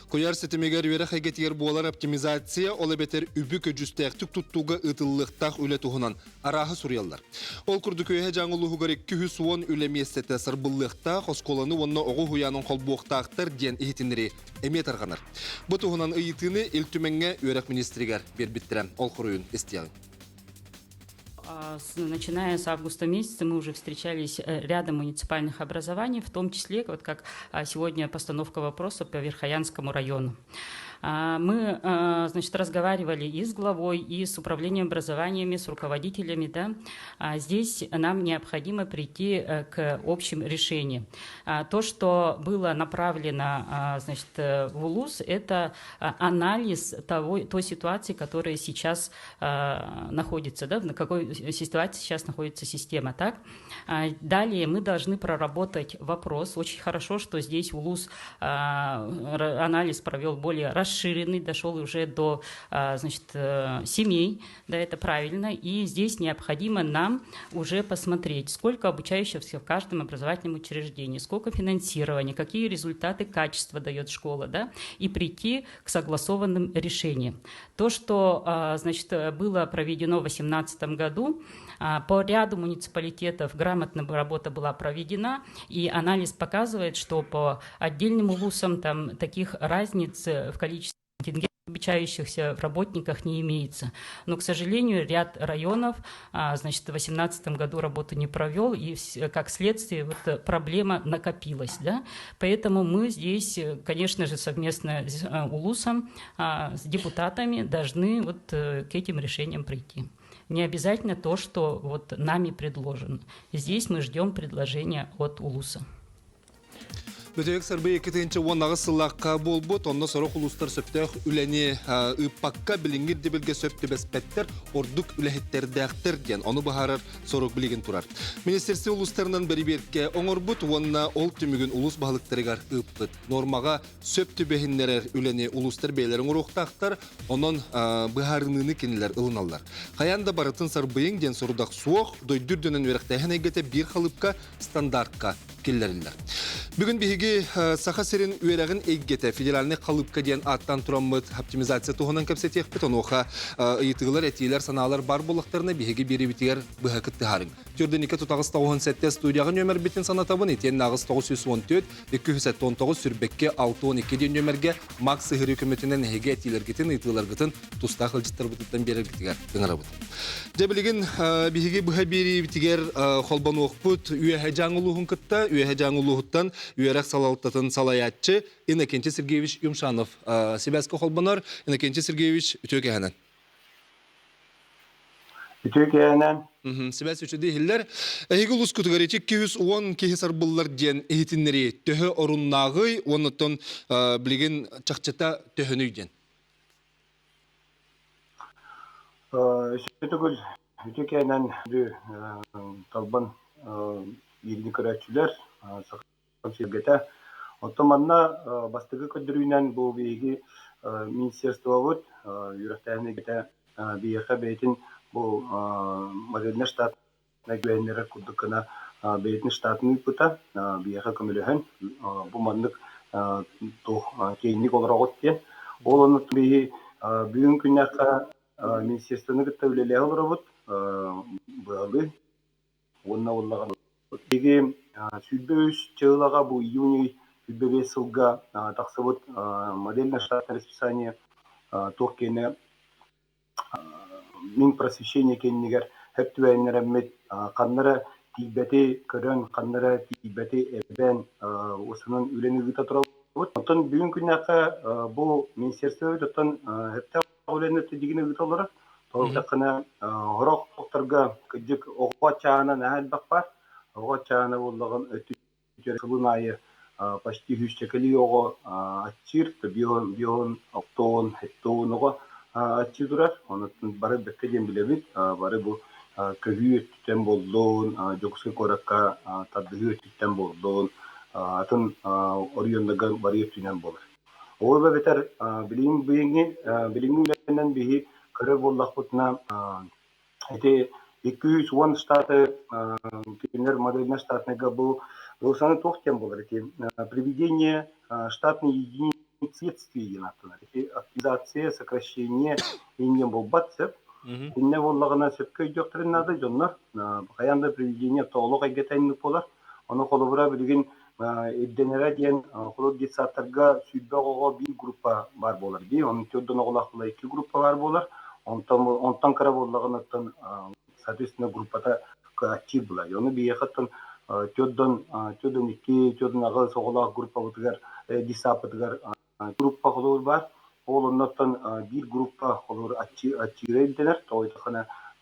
Куйаар ситимигэр үөрэх эйгэтигэр буолар оптимизация, ол эбэтэр үбү көдьүүстээхтик туттууга ыытыллыахтаах үлэ туһунан арааһы суруйаллар. Ол курдук Үөһэ Дьааҥы улууһугар 210 үлэ миэстэтэ сарбыллыахтаах, оскуоланы уонна оҕо уһуйаанын холбуохтаахтар диэн иһитиннэрии эмиэ тарҕанар. Бу туһунан ыйытыыны Ил Түмэҥҥэ үөрэх министригэр биэрбиттэрэ. Ол хоруйун истиэҕиҥ. Начиная с августа месяца мы уже встречались рядом муниципальных образований, в том числе, вот как сегодня постановка вопроса по Верхоянскому району. Мы, значит, разговаривали и с главой, и с управлением образованиями, с руководителями. Да? Здесь нам необходимо прийти к общим решениям. То, что было направлено, значит, в УЛУС, это анализ того, той ситуации, которая сейчас находится, да, на какой ситуации сейчас находится система. Так? Далее мы должны проработать вопрос. Очень хорошо, что здесь УЛУС анализ провел более расширенный, дошел уже до, значит, семей, да, это правильно. И здесь необходимо нам уже посмотреть, сколько обучающихся в каждом образовательном учреждении, сколько финансирования, какие результаты качества дает школа, да, и прийти к согласованным решениям. То, что, значит, было проведено в 2018 году, по ряду муниципалитетов грамотно работа была проведена, и анализ показывает, что по отдельным улусам там таких разниц в количестве обучающихся в работниках не имеется. Но, к сожалению, ряд районов, значит, в 2018 году работу не провел, и как следствие вот проблема накопилась. Да? Поэтому мы здесь, конечно же, совместно с УЛУСом, с депутатами должны вот к этим решениям прийти. Не обязательно то, что вот нами предложено. Здесь мы ждем предложения от УЛУСа. Бүтэһик сарбый 2018 сыллаахха буолбут, онно сорох улуустар сөптөөх үлэни ыыппакка билиҥҥи ирдэбилгэ сөп түбэспэттэр, ордук үлэһиттэрдээхтэр диэн ону быһаарар сорук билигин турар. Министерство улуустарынан бэрэбиэркэ оҥорбут уонна ол түмүгүн улуус баһылыктарыгар ыыппыт. Нуормаҕа сөп түбэһиннэрэр үлэни улуустар бэйэлэрин оҥоруохтаахтар, онон быһаарыныыны кинилэр ылыналлар. Хайаан да барытын сарбыйыҥ диэн сорудах суох, дойду үрдүнэн үөрэхтээһин эйгэтэ биир халыпка стандартка киллэриллэр. Бүгүн биһиги Саха сирин үөрэҕин эйгэтэ федеральный халыпка диэн ааттаан тураммыт оптимизация туһунан кэпсэтиэхпит. Онуоха ыйытыылар, этиилэр, санаалар бар буоллахтарына биһиги биэриибитигэр быһа кыттыһарыҥ. Төрдүнүкэ тутаҕыс тоҕуһун сэттэ студияҕа нүөмэрбитин санатабын. Итиэннэ аҕыс 914 279 сүрбэккэ 612 диэн нүөмэргэ Макс сыһырыы көмөтүнэн эһиги этиилэргитин, ыйытыыларгытын тустаах ыалдьыттарбытыттан биэрэргитигэр ыҥырабыт. Дьэ билигин биһиги быһа биэриибитигэр холбонуохпут Үөһэ Дьааҥы улууһун кытта Үөһэ Дьааҥы улууһуттан үөрэх салалтатын салайааччы Иннокентий Сергеевич Юмшанов сибээскэ холбонор. Иннокентий Сергеевич, үтүө кэһэнэн. Үтүө кэһэнэн. Сибээс үчүгэй иһиллэр. Эһиги улуускутугар ити 210 киһи сарбыллар диэн иһитиннэрии төһө оруннааҕый уонна оттон билигин чахчыта төһөнүй диэн? Өссө төгүл үтүөкээнэн талбан бииргэ көрөөччүлэр саха сиргэтэ. Оттон манна бастакы көрдөрүүнэн бу биһиги министерствобыт үөрэхтээһин эйгэтэ биһиэхэ бэйэтин бу модельнай штат түһэннэрэр курдук гына бэйэтин штатын ыыппыта, биһиэхэ көмөлөһөн бу маннык туох киэҥник олороҕут диэн. Ол онно биһи бүгүн күннээххэ министерствоны кытта үлэлэһэ олоробут быһалыы уонна буоллаҕына биһиги 23 чыылаҕа бу июнь 25 сылга тахсыбыт модельное штатное расписание туох киэнэ Мин просвещение кэннигэр сөп түбэһиннэрэммит ханна эрэ тиийбэти көрөн, ханна эрэ тиийбэти эбэн устунан үлэни ыыта турабыт. Оттон бүгүн күннээххэ бу министерствобыт оттон сөптөөх үлэни дигини ыыта олорор. Тоҕо сорох тохторго кырдьык оҕо чаана наһаа элбэх баар. Оҕо чаана буоллаҕын Сылын аайы почти сүүсчэкэлии оҕо аччыыр, биоһун, октоон, хеттоон оҕо аччыы турар. Онон бары бэккэ диэн билэбит. Бары бу көһүү өттүттэн буоллун, Дьокуускай куоракка тардыһыы өттүттэн буоллун, атын оройуоннарга барыы өттүнэн буолар. Ол эбэтэр билигин билиҥҥи билиҥҥи үлэнэн биһи көрөр буоллахпытына ити 210 штаты кинилэр модельнай штатныйга бу ылсаны туох диэн буолар ити приведение штатной единицы. Следствие диэн ааттанар. Ити оптимизация, сокращение иннин буолбат сөп. Иннэ буоллаҕына сөпкө өйдүөхтэрин наада дьоннор. Хайаан да приведение тоолох эйгэтэ инник буолар. Ону холобура билигин ирдэнэрэ диэн холобур детсадтарга 20 оҕоҕо биир группа баар буолар дии. Onun төрдөн оҕолоох була икки группа баар буолар. Онтон онтон кыра буоллаҕына оттон соответственно группата кыаччыыр буолар. Ону биһиэхэ оттон төрдөн төрдөн икки, төрдөн аҕыс оҕолоох группабытыгар детсадпытыгар группа холобур баар. Ол оннуттан биир группа холобур аччыыра ирдэнэр. Тоҕо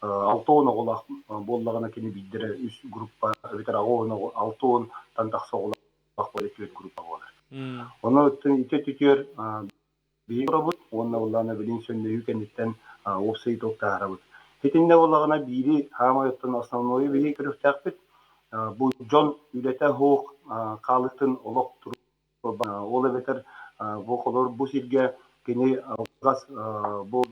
60 оҕолоох буоллаҕына кини биирдэрэ үс группа эбэтэр 60 тан тахса оҕолоох буолар түөрт группа буолар. Ону ити түтүөр биһиги оробут уонна буоллаҕына билин сөннөһүү кэнниттэн уопсай итог таһаарабыт. Итиннэ буоллаҕына биири хаамай оттон основнойу биһиги көрүөхтээхпит. Бу дьон үлэтэ суох хаалыытын олох ол эбэтэр бу холор бу сиргэ кини алҕас бу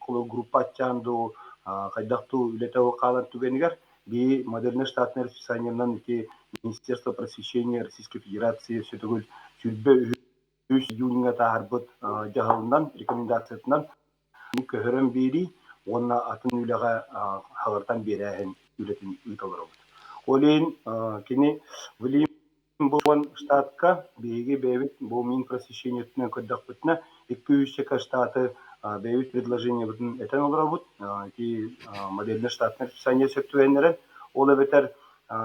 холор группа аччаан дуу хайдах дуу үлэтэ хаалар түгэнигэр би модельное штатное расписаниенан ити Министерство просвещения Российской Федерации сөтөгүл 23 июньҥа таһаарбыт дьаһалынан рекомендациятынан көһөрөн биэрии уонна атын үлэҕэ хаҕыртан биэрээһин үлэтин ыыта олоробут. Ол иһин кини Влим буолан штатка биһиги бэйэбит бу Минпросвещениетынан көрдөхпүтүнэ 200 штаты бэйэбит предложениебытын этэн олоробут. Ити модельное штатное расписание сөп түбэһиннэрэн ол эбэтэр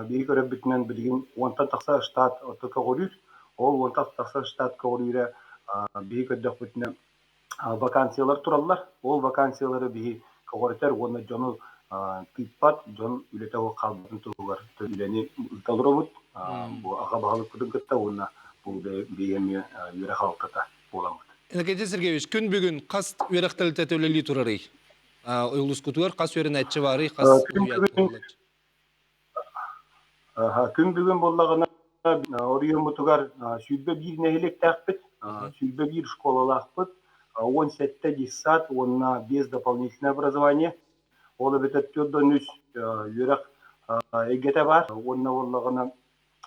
биһиги көрөрбүтүнэн билигин уонтан тахса штат көҕүрүүр. Ол уонтан тахса штат көҕүрүүрэ биһиги көрдөхпүтүнэ вакансиялар тураллар. Ол вакансиялары биһи көҕүрэтэр уонна дьону тыыппат, дьон үлэтэ суох хаалбатын туһугар үлэни ыыта олоробут. Бу аҕа баһылыкпытын кытта уонна бу биһи эмиэ үөрэх алтата буоламмыт. Иннокентий Сергеевич, күн бүгүн хас үөрэх тэрилтэтэ үлэлии турарый? Улуускутугар хас үөрэнээччи баарый, хас Күн бүгүн Күн бүгүн буоллаҕына оройуоммутугар 21 нэһилиэктээхпит, 21 школалаахпыт, 17 детсад уонна 5 дополнительное образование. Ол эбэтэр 43 үөрэх эйгэтэ баар. Уонна буоллаҕына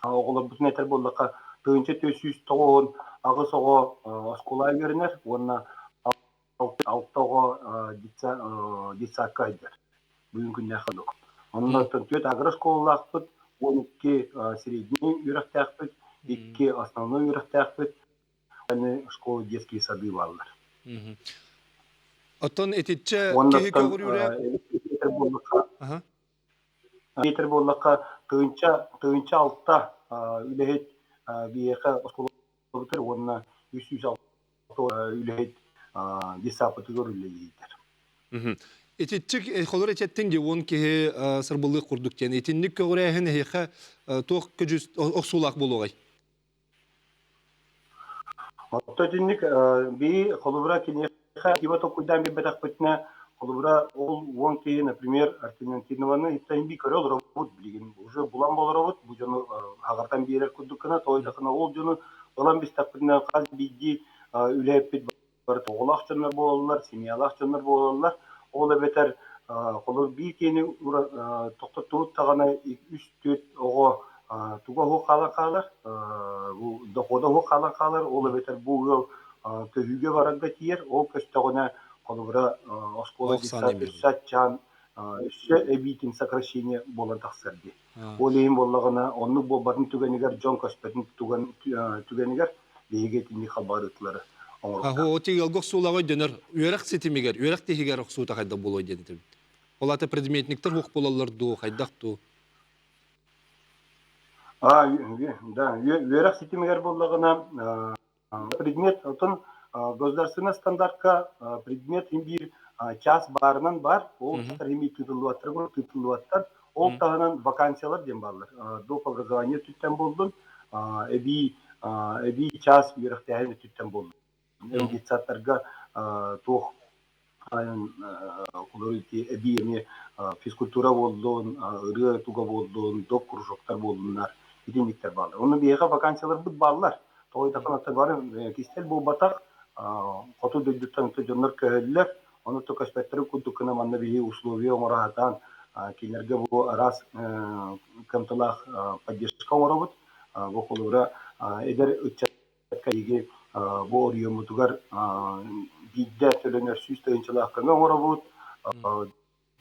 оҕолорбутун этэр буоллахха, 1498 оҕо оскуола үөрэнэр уонна алта оҕо детсадка сылдьар. Бүгүн күннээх курдук. Онно түөрт агрошколалаахпыт, 12 средний үөрэхтээхпит, икки основной үөрэхтээхпит, школа детские сады бааллар. Оттон итиччэ киһи көҕүрүүрэ Этэр буоллахха, 1006 үлэһит биһиэхэ оскуолабытыгар уонна 306 үлэһит детсадпытыгар үлэлииллэр. Итиччик холор эчэттин ди уон киһи сырбылык курдук диэн. Итинник көҕүрээһин эһиэхэ туох көдьүүс охсуулаах буолуоҕай? Отто итинник би холобура киниэхэ тиба толкуйдаан билбэтэхпитинэ, холобура ол уон киһи, например, Артементинованы иттэн би көрө олоробут билигин уже булан олоробут бу дьону хаҕартан биэрэр курдук гына тоойдохуна ол дьону ылан бистэхпитинэ хас биирдии үлэһиппит барыта оҕолоох дьоннор буолаллар, семьялаах дьоннор буолаллар. Ол эбэтэр холобур биир киһини тохтоттубут даҕаны үс-түөрт оҕо туга суох хаалан хаалар, бу дохода суох хаалан хаалар, ол эбэтэр бу ыал көһүүгэ барарга тиийэр, ол көстөҕүнэ холобура оскуола детсад өссө аччаан өссө эбиитин сокращение буолан тахсар дии. Ол иһин буоллаҕына оннук буолбатын түгэнигэр дьон көспөтүн түгэнигэр биһиги итинник халбарыытылары оҥоруохтаахпыт. Оти ыалга охсуулаҕа өйдөнөр үөрэх ситимигэр, үөрэх тиһигэр охсуута хайдах буолуой диэн этим. Ол аата предметниктэр суох буолаллар дуу, хайдах дуу? А, да, үөрэх ситимигэр буоллаҕына предмет отон государственный стандартка предмет биир час баарынан бар, ол хими тыытыллыбаттар, тыытыллыбаттар. Ол таһынан вакансиялар диэн бааллар. Доп образование өттүттэн буоллун, эбии эбии час үөрэхтээһин өттүттэн буоллун. Детсадтарга туох эбии эмиэ физкультура буоллун, ырыа туга буоллун, доп кружоктар буоллуннар, итинниктэр бааллар. Онно биһиэхэ вакансияларбыт бааллар. Тоҕо диэтэххэ, бары кистэл буолбатах, хоту дойдуттан дьоннор көһөллөр, ону то көспөттөрүн курдук гына манна биһи условия оҥоро сатаан кинилэргэ бу араас кыамталаах поддержка оҥоробут. Бу холобура эдэр ыччат биһиги Бу оройуоммутугар биирдэ төлөнөр 100 тыһыынчалаах көмө оҥоробут,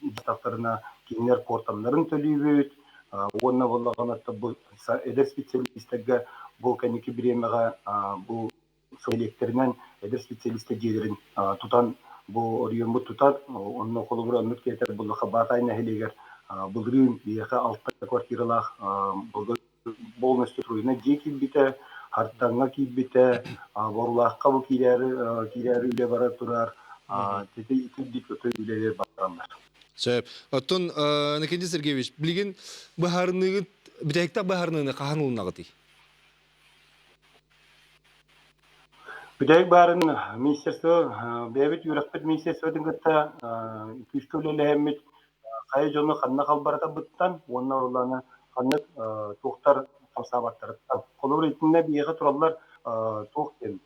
дьахтарына кинилэр куортамнарын төлүүбүт уонна буоллаҕына бу эдэр специалистарга бу кэнники бириэмэҕэ бу электэринэн эдэр специалистар дьиэлэрин тутан бу оройуоммут тутар. Онно холобура оннук тиэтэр буллаха Баатай нэһилиэгэр былырыын биһиэхэ алта квартиралаах полностью строена дьиэ киирбитэ, Хартаҥҥа киирбитэ, Борулаахха бу киирээри киирээри үлэ бара турар, ити үлэлэр бараллар. Сөп. Оттон Николай Сергеевич, билигин быһаарыныыгыт бүтэһиктээх быһаарыныыны хаһан ылынаҕытый? Бүтэһик баарын министерство бэйэбит үөрэхпит министерствотын кытта күүскэ үлэлэһэммит хайа дьону ханна халбаратабыттан уонна улаана ханнык туохтар хамсаабаттарыттан. Холобур, итиннэ биһиэхэ тураллар туох диэн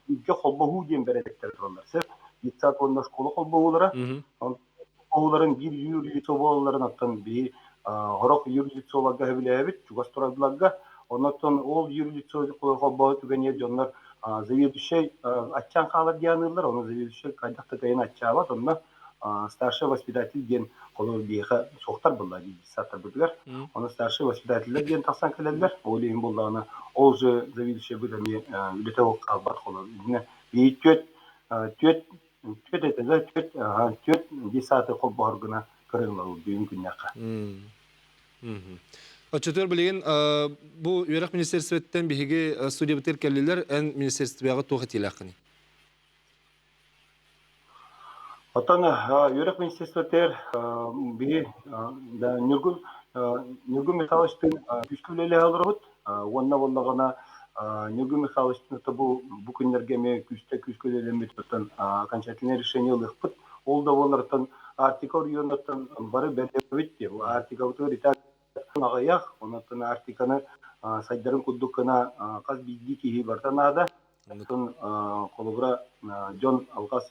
бииргэ холбоһуу диэн бэрэдэктэр тураллар. Сөп. Детсад уонна школа холбоһуулара. Холбоһууларын биир юрлицо буолалларын оттон биһи хорох юрлицоларга сөбүлээбит, чугас туралларга. Оннуттан ол юрлицо холбоһуу түгэниэр дьоннор заведующай аччаан хаалар диэн аныыллар, ону заведующай хайдах да кыайан аччаабат, онно старший воспитатель диэн холобур биһиэхэ суохтар буолла детсадтарбытыгар. Ону старший воспитателлэр диэн тахсан кэлэллэр. Ол иһин буоллаҕына ол же заведующайбыт эмиэ үлэтэ хаалбат холобур. Итиннэ биир түөрт түөрт түөрт этэ да түөрт түөрт детсады холбоһор гына көрөн бүгүн күннээххэ. Оччотугар билигин бу үөрэх министерствоттан биһиги студиябытыгар кэллилэр, эн министерствоҕа туох этиилээххиний? Оттон үөрэх министерствотыгар биһи Ньургун Ньургун Михайловичтыын күүскэ үлэлэһэ олоробут. Уонна буоллаҕына Ньургун Михайловичтыын бу бу күннэргэ эмиэ күүстэ күүскэ үлэлэммит оттон окончательное решение ылыахпыт. Ол да буоллартан Арктика оройуонуттан бары бэлэбит диye. Арктикабытыгар итак аҕыйах, онон Арктиканы сайдарын курдук гына хас биирдии киһи барыта наада. Онтон холобура дьон алҕас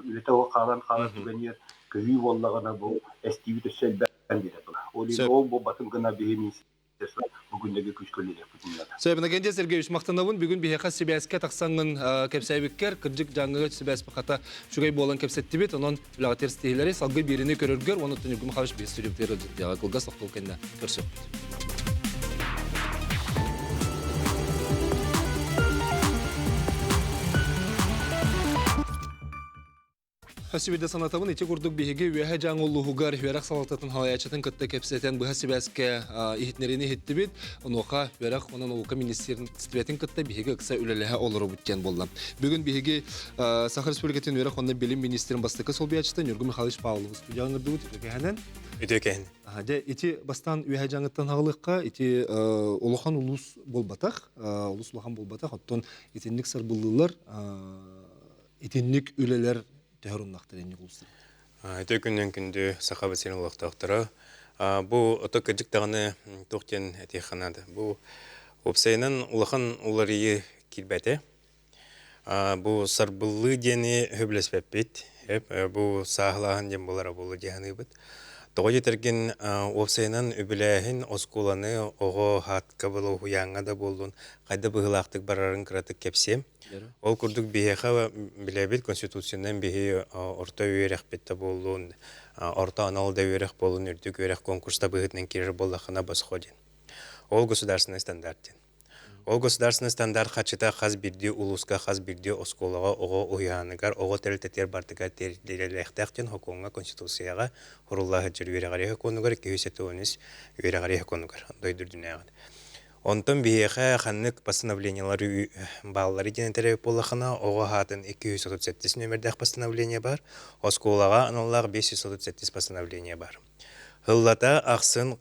үлэтэ суох хаалан хаалар түгэниэр көһүү буоллаҕына бу эстиибит өссө элбээн биэрэр. Ол иһин ол буолбатын гына биһи министерство бүгүннэги күүскэ үлэлиэхпитин наада. Сөп, Иннокентий Сергеевич, махтанабын. Бүгүн биһиэхэ сибээскэ тахсаҥҥын кэпсээбиккэр, кырдьык дьаҥҥыга сибээс хата үчүгэй буолан кэпсэттибит. Онон үлэҕитигэр ситиһиилэри салгыы биэриини көрөргөр уонна Ньургун Михайлович биһи студиябытыгар ыалдьыттыаҕа. Кылгас тохтол кэннэ көрсүөхпүт. Өссө санатабын, ити курдук биһиги Үөһэ Дьааҥы улууһугар үөрэх салалтатын салайааччытын кытта кэпсэтэн быһа сибээскэ иһитиннэриини иһиттибит. Онуоха үөрэх уонна наука министиэристибэтин кытта биһиги ыкса үлэлэһэ олоробут диэн буолла. Бүгүн биһиги Саха Республикатын үөрэх уонна билим министрин бастакы солбуйааччыта Ньургун Михайлович Павлов студияҕа ыҥырдыбыт. Үтүө кэһэнэн. Үтүө кэһэн. Дьэ, ити бастаан Үөһэ Дьааҥыттан аҕалыахха, ити улахан улуус буолбатах, улуус улахан буолбатах, оттон итинник сарбыллыылар итинник үлэлэр төһө оруннаахтар инник улуустар? Үтүө күнүнэн күндү Сахабыт сирин олохтоохторо. Бу ото кырдьык даҕаны туох диэн этиэххэ наада. Бу уопсайынан улахан уларыйыы киирбэтэ. Бу сарбыллыы диэни сөбүлэспэппит. Бу сааһылааһын диэн буолара буолуо дии саныыбыт. Тоҕо диэтэргин уопсайынан үбүлээһин оскуоланы оҕо хаатка буолуо, уһуйааҥҥа да буоллун хайда быһыылаахтык барарын кыратык кэпсиэм. Ол курдук биһиэхэ билэбит конституциянан биһи орто үөрэхпит да буоллун, орто анал да үөрэх буоллун, үрдүк үөрэх конкурста быһыытынан киирэр буоллаххына босхо диэн. Ол государственный стандарт диэн. Ол государственный стандарт хаччыта хас биирдии улууска, хас биирдии оскуолаҕа, оҕо уһуйааныгар, оҕо тэрилтэтигэр бардыгар тиэрдиллиэхтээх диэн сокуоҥҥа, конституцияҕа сурулла сылдьар үөрэҕирии сокуонугар 273 үөрэҕирии сокуонугар дойду үрдүнээҕи. Онтон биһиэхэ ханнык постановлениелар бааллары диэн этэр эбит буоллаххына, оҕо аатын 237 нүөмэрдээх постановление баар, оскуолаҕа аналлаах 537 постановление баар. Һыллата ахсын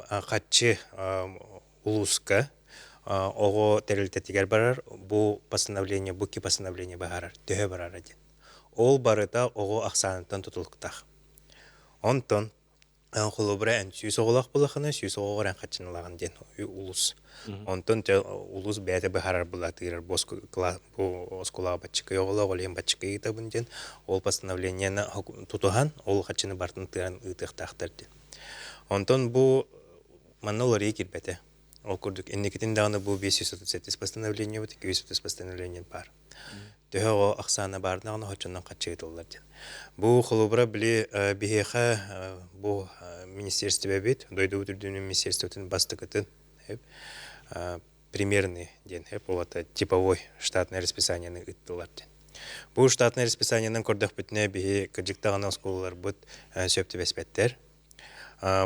хаччы улууска оҕо тэрилтэтигэр барар, бу постановление, бу икки постановление баһарар, төһө барара диэн. Ол барыта оҕо ахсааныттан тутулуктаах. Онтон холобура эн 100 оҕолоох буоллаххына, 100 оҕоҕор эн хаччыналаҕын диэн улус. Онтон улус бэйэтэ быһаарар былаатыырар бу оскуолаҕа баччыкый оҕолоох, ол иһин баччыкый ыытабын диэн ол постановлениены тутуһан, ол хаччыны барытын тыыран ыытыахтаахтар диэн. Онтон бу манна уларыйыы киирбэтэ. Ол курдук инникитин даҕаны бу 537 постановлениебыт, 230 постановление баар. Төһө оҕо ахсаана баардаҕына оччонон хаччы ыытыллар диэн. Бу холобура били биһиэхэ бу министерствебит, дойдубут үрдүнэн министерствотын бастакытын примерный диэн ол типовой штатное расписаниены ыыттылар диэн. Бу штатное расписаниенан көрдөхпүтүнэ биһи кырдьык даҕаны оскуолаларбыт сөп түбэспэттэр.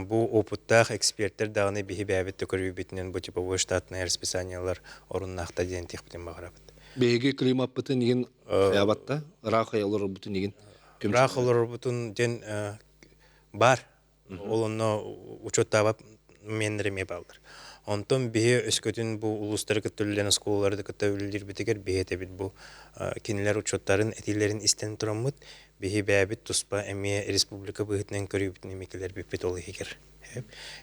Бу опыттаах экспертэр даҕаны биһи бэйэбит да көрүүбүтүнэн бу типовой штатное расписаниелар оруннаахта диэн тиэхпитин баҕарабыт. Биһиги климаппытын игин хайабатта, ыраах олорорбутун игин. Ыраах олорорбутун диэн бар. Ол онно учуоттаабат меннер эмиэ бааллар. Онтон биһи өскөтүн бу улуустары кытта үлэлээн оскуолалары кытта үлэлиирбитигэр биһи этэбит бу кинилэр учуоттарын этиилэрин истэн тураммыт биһи бэйэбит туспа эмиэ республика быһыытынан көрүүбүтүн эмиэ киллэрбиппит ол иһигэр.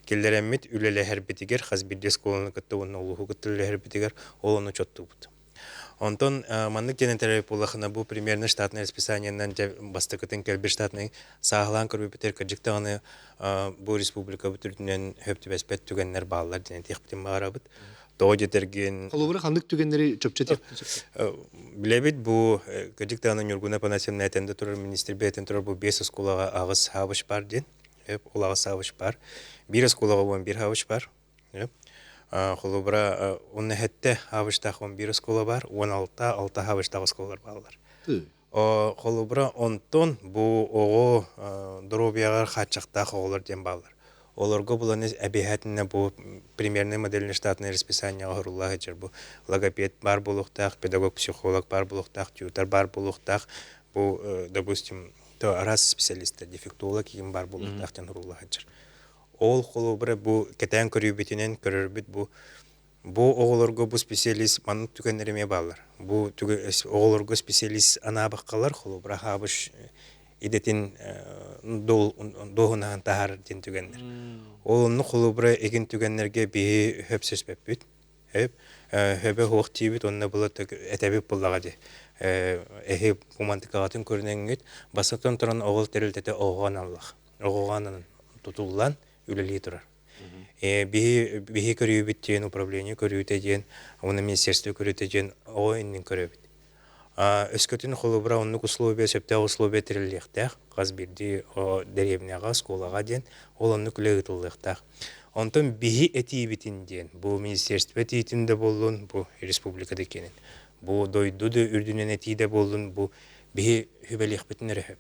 Киллэрэммит үлэлэһэрбитигэр хас биирдии оскуоланы кытта уонна улууһу кытта үлэлэһэрбитигэр ол ону учуоттуубут. Онтон маннык диэн этэрэ буоллахына бу примерно штатное расписаниенан дьэ бастакытын кэлбит штатнай сааһылаан көрбүппүтэр кырдьык даҕаны бу республикабыт үрдүнэн хөп түбэспэт түгэннэр бааллар диэн этиэхпитин баҕарабыт. Тоҕо диэтэргин Холобура ханнык түгэннэри чопчу этиэхпитин сөп? Билэбит бу кырдьык даҕаны Ньургуна Афанасьевна этэн да турар министр бэйэтин турар бу биэс оскуолаҕа аҕыс хаабыш бар диэн. Ол аҕыс хаабыш бар. Биир оскуолаҕа 11 хаабыш бар. Холобура, уонна сэттэ хаабыштаах 11 оскуола бар, 16 алта хаабыштаах оскуолалар бааллар. Холобура, онтон бу оҕо доруобуйаҕар хааччахтаах оҕолор диэн бааллар. Олорго булан эбиһээтинэ бу примерный модельный штатное расписаниеҕа оһорулла сылдьар бу логопед баар буолуохтаах, педагог-психолог баар буолуохтаах, тьютор баар буолуохтаах, бу, допустим, то араас специалистар, дефектолог киин баар буолуохтаах диэн оһорулла сылдьар. Ол холобура бу кэтээн көрүүбүтүнэн көрөрбүт бу бу оҕолорго бу специалист маннык түгэннэр эмиэ бааллар. Бу оҕолорго специалист анаабаккалар холобура хаабыш идэтин дуоһунаһын таһаарар диэн түгэннэр. Ол оннук холобура эгин түгэннэргэ биһи хөпсөспөппүт. Хөп хөбө хуох тиибит онно была этэбит буллаҕа дии. Эһи бумантыкаҕатын көрүнэҥҥит бастатан туран оҕол тэрилтэтэ оҕоҕо аналлах. Оҕоҕо тутуллан үлэлии турар. Биһи көрүүбүт диэн управление көрүүтэ диэн уонна министерство көрүүтэ диэн оҕо иннин көрөбүт. Өскөтүн холобура оннук условия сөптөөх условия тэриллиэхтээх хас биирдии дэриэбинэҕэ оскуолаҕа диэн ол оннук үлэ ыытыллыахтаах. Онтон биһи этиибитин диэн бу министерство этиитин да буоллун бу республика да киэнин бу дойду да үрдүнэн этии да буоллун бу биһи сүбэлиэхпитин эрэ сөп.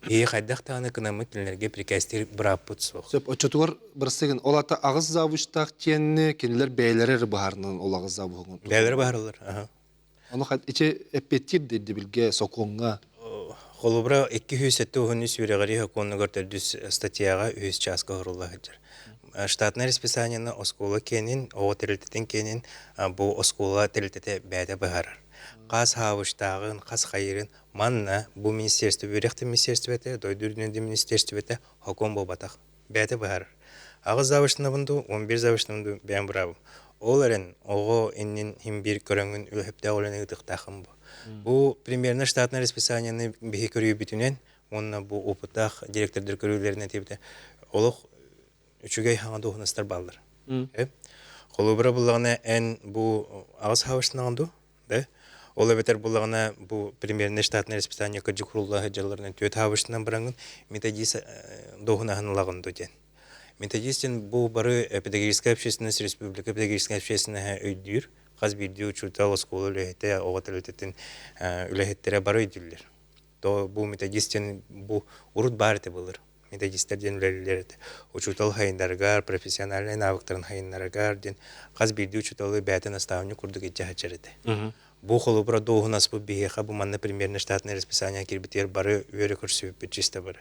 Киһи хайдах даҕаны кынаммыт кинилэргэ прикээстиир бырааппыт суох. Сөп, оччотугар бырастыгын, ол ата аҕыс завучтаах диэнни кинилэр бэйэлэрэ эрэ быһаарынан ол аҕыс завуһугун. Бэйэлэрэ быһаараллар, аха. Ону ичи эппиэттиир ирдэбилгэ, сокуоҥҥа. Холобура, 273 үөрэҕирии сокуонугар төрдүс статьяҕа үһүс чааска оһорулла сылдьар. Штатнай расписаниены оскуола киэнин, оҕо тэрилтэтин киэнин бу оскуола тэрилтэтэ бэйэтэ быһаарар. Хас хаабыштааҕын, хас хайыырын Манна бу министерство үөрэх министерствота, дойду үрдүнэн министерствота сокуон буолбатах. Бэйэтэ быһаарар. Аҕыс завышнабын дуу, 11 завышнабын дуу бэйэм быраабым. Ол эрэн оҕо иннин иһин биир көрөҥүн үлэһиптээх үлэни ыытыахтааххын бу. Бу примерно штатное расписаниены биһи көрүүбүтүнэн уонна бу опыттаах директордар көрүүлэринэн этибитэ олох үчүгэй хаҥа дуоһунастар бааллар. Холобура буллаҕына эн бу аҕыс хабышнаҕын дуу Да? Ол эбэтэр буллаҕына бу примерно штатное расписание кырдьык курулла сылдьалларынан түөрт хаабыштынан бараҥын методист дуоһунаһын ылаҕын дуу диэн. Методист диэн бу бары педагогическая общественность республика педагогическая общественноһа өйдүүр. Хас биирдии учуутал, оскуола үлэһитэ, оҕо тэрилтэтин үлэһиттэрэ бары өйдүүллэр. То бу методист диэн бу урут баар этэ былыр. Методистар диэн үлэлииллэр этэ. Учуутал хайындарыгар, профессиональнай навыктарын хайыннарыгар диэн хас биирдии учууталы бэйэтэ наставник курдук илдьэ сылдьар этэ. Бу холобура дуоһунаспыт биһиэхэ бу манна примерно штатное расписание киирбитигэр бары үөрэ көрсүбүппүт чисто бары.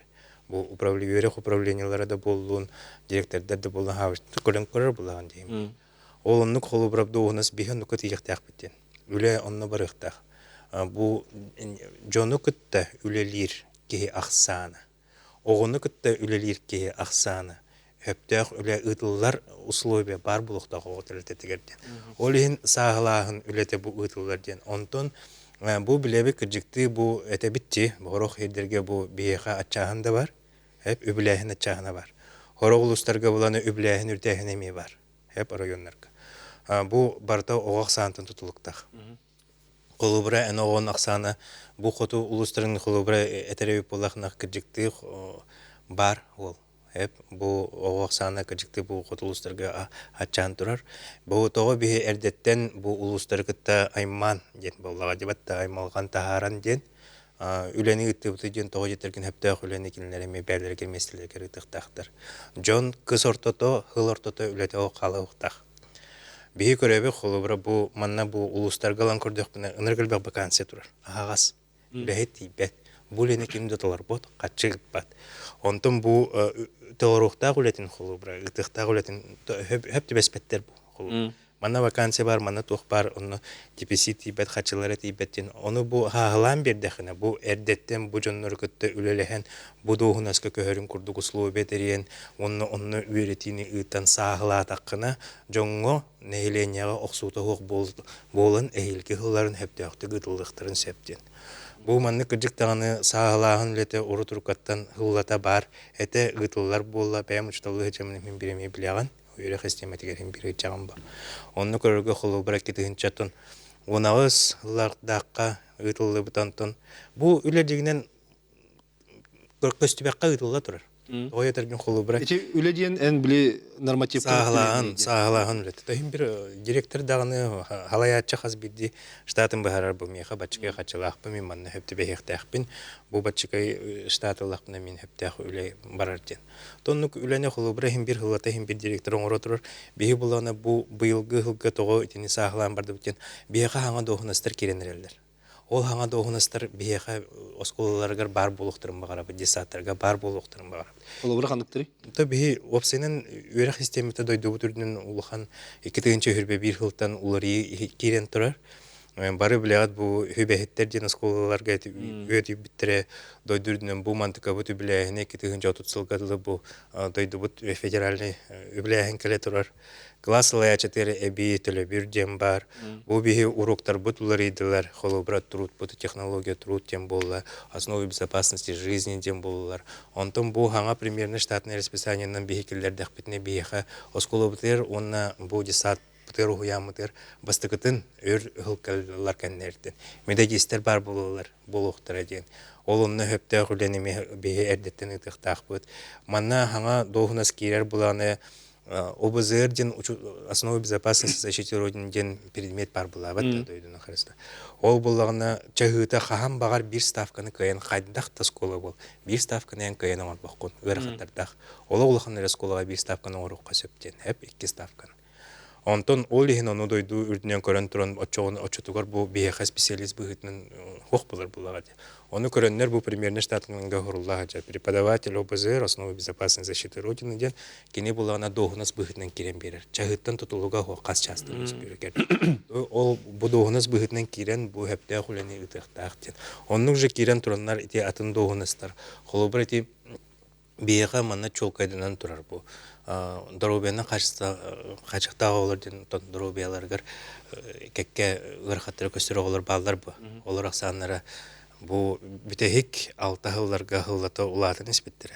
Бу үөрэх управлениелара да буоллун, директордар да буоллун көрөн көрөр булаҕын диэм. Ол оннук холобура дуоһунас биһи оннукка тиийиэхтээхпит диэн. Үлэ онно барыахтаах. Бу дьону кытта үлэлиир киһи ахсаана Оҕону кытта үлэлиир киһи ахсаана сөптөөх үлэ ыытыллар условия баар буолуохтаах оҕо тэрилтэтигэр диэн. Ол иһин сааһылааһын үлэтэ бу ыытыллар диэн. Онтон бу билэбит кырдьыктыы бу этэбит сорох сирдэргэ бу биһиэхэ аччааһын да бар, үбүлээһин аччааһына бар. Сорох улуустарга буланы үбүлээһин үрдээһин эмиэ бар. Эп районнарга. Бу барыта оҕо ахсаантан тутулуктаах. Холобура, эн оҕон ахсаана бу хоту улуустарын холобура этэр эбит буоллахына кырдьыктыы баар уол. Эп бу оҕо ахсаана кырдьыктыы бу хоту улуустарга аччаан турар. Бу тоҕо биһи эрдэттэн бу улуустары кытта аймаан диэн буоллаҕа дебатта аймалҕан таһааран диэн үлэни ыыттыбыты диэн тоҕо диэтэргин сөптөөх үлэни кинилэр эмиэ бэйэлэригэр миэстэлэригэр ыытыахтаахтар. Дьон кыс ортото, сыл ортото үлэтэ хаалыахтаах. Биһи көрөбүт холобура бу манна бу улуустарга ылан көрдөхпүнэ ынырык элбэх вакансия турар. Аһаҕас. Үлэһит тиийбэт. Бу үлэни ким да толорбот, хаччы ыыппат. Онтон бу толоруохтаах үлэтин холобура, ыытыахтаах үлэтин хөп түбэспэттэр бу. Манна вакансия баар, манна туох баар, онно дефицит тиийбэт, хаччылара тиийбэт диэн. Ону бу хааһылаан биэрдэххинэ, бу эрдэттэн бу дьоннору кытта үлэлэһэн, бу дуоһунаска көһөрүн курдук условия тэрийэн, уонна онно үөрэтиини ыытан сааһылаатаххына, дьоҥҥо, нэһилиэнньэҕэ охсуута суох буолан эһиилги сылларын сөптөөхтүк ыытыллыахтарын сөп диэн. Бу маннык кырдьык даҕаны сааһылааһын үлэтэ урут-уруккаттан сыллата баар этэ ыытыллар буолла, бэйэм учууталлыы сылдьаммын мин биир эмиэ билэҕин. Үөрэх систиэмэтигэр иһин биир ыйдьаҕым бу. Онно көрөргө холобура 2000 18 сыллардаахха ыытыллыбыт онтон бу үлэ дьиҥинэн көстүбэххэ ыытылла турар. Тоҕо этэргин холобура Ити үлэ диэн эн били нормативка сааһылааһын сааһылааһын үлэтэ. Тоһин бир директор даҕаны халайааччы хас биирдии штатын быһаарар бу миэхэ баччыкай хаччылаахпын мин манна хөп түбэһиэхтээхпин бу баччыкай штат ыллахпына мин хөптөөх үлэ барар диэн. Тоннук үлэни холобура иһин бир сыллата иһин бир директор оҥоро турар. Биһи булана бу быйылгы сылга тоҕо итини сааһылаан бардыбыт диэн биһиэхэ хаҥа дуоһунастар киирэн эрэллэр. Ол хаҥа дуоһунастар биһиэхэ оскуолаларыгар баар буолуохтарын баҕарабыт, детсадтарга баар буолуохтарын баҕарабыт. Холобура ханныктарый? То биһи уопсайынан үөрэх систиэмэтэ дойдубут үрдүнэн улахан 2021 сылтан уларыйыы киирэн турар. Бары билэҕит бу үбэһиттэр диэн оскуолаларга үөтүйбүттэрэ дойду үрдүнэн бу мантыкабыт үбүлээһинэ 2030 сылга дылы бу дойдубут федеральный үбүлээһин кэлэ турар. Класс салайааччытыгар эбии төлөбүр диэн баар. Бу биһи уруоктарбыт уларыйдылар. Холобура труд технология труд диэн буолла, основы безопасности жизни диэн буоллулар. Онтон бу хаҥа примерно штатное расписаниенан биһи киллэрдэхпитинэ биһиэхэ оскуолабытыгар уонна бу детсад бытыар уһуйааммытыгар бастакытын өр ыһылкаллар кэннэртэн методистар баар буолаллар буолуохтара диэн ол онно сөптөөх үлэни биһи эрдэттэн ыытыахтаахпыт манна хаҥа дуоһунас киирэр былааны ОБЗР диэн основы безопасности защиты Родины диэн предмет баар булаабат да дойдуну харыста. Ол буллаҕына чаһыыта хаһан баҕар биир ставканы кыайан хайдах да оскуола буол биир ставканы эн кыайан оҥорбоккун ыарахаттардаах. Олох улахан эрэ оскуолаҕа биир ставканы оҥоруохха сөп диэн эп икки ставканы. Онтон ол иһин ону дойду үрдүнэн көрөн туран оччоҕуна оччотугар бу биһиэхэ специалист быһыытынан суох буолар буоллаҕа дии. Ону көрөннөр бу примерно штатнанга уһурулла сылдьар преподаватель ОБЗР основы безопасной защиты Родины диэн кини булаҕына дуоһунас быһыытынан киирэн биэрэр. Чаһыттан тутулуга суох хас чаастан үөскүүр Ол бу дуоһунас быһыытынан киирэн бу сөптөөх үлэни ыытыахтаах диэн. Оннук же киирэн тураннар ити атын дуоһунастар холобур ити Биһиэхэ манна чуолкайданан турар бу доруобуйаны хааччахтаах оҕолор диэн доруобуйаларыгар кэккэ ыарахаттары көстөр оҕолор бааллар бу. Олор ахсааннара бу бүтэһик алта сылларга сыллата улаатан испиттэрэ.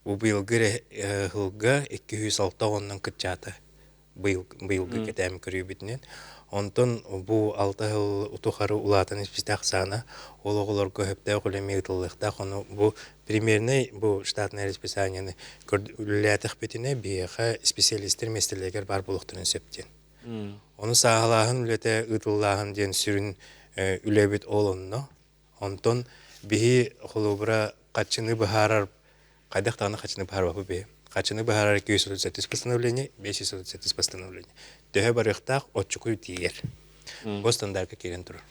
Бу быйылгы сылга 206 оҕоннон кыччаата. Быйылгы кэтээн көрүүбүтүнэн. Онтон бу алта сыл утухары улаатан испитэ ахсаана ол оҕолорго сөптөөх үлэ эмиэ ыытыллыахтаах. Ону бу примернэй бу штатное расписаниены үлэлээтэхпитинэ биһиэхэ специалистэр миэстэлэригэр баар буолуохтарын сөп диэн. Ону сааһылааһын үлэтэ ыытыллааһын диэн сүрүн үлэбит ол онно. Онтон биһи холобура хаччыны быһаарар хайдах даҕаны хаччыны быһаарбаппыт биһи. Хаччыны быһаарар 237 постановление, 537 постановление. Төһө барыахтаах оччукуй тиийэр. Бу стандарка киирэн турар.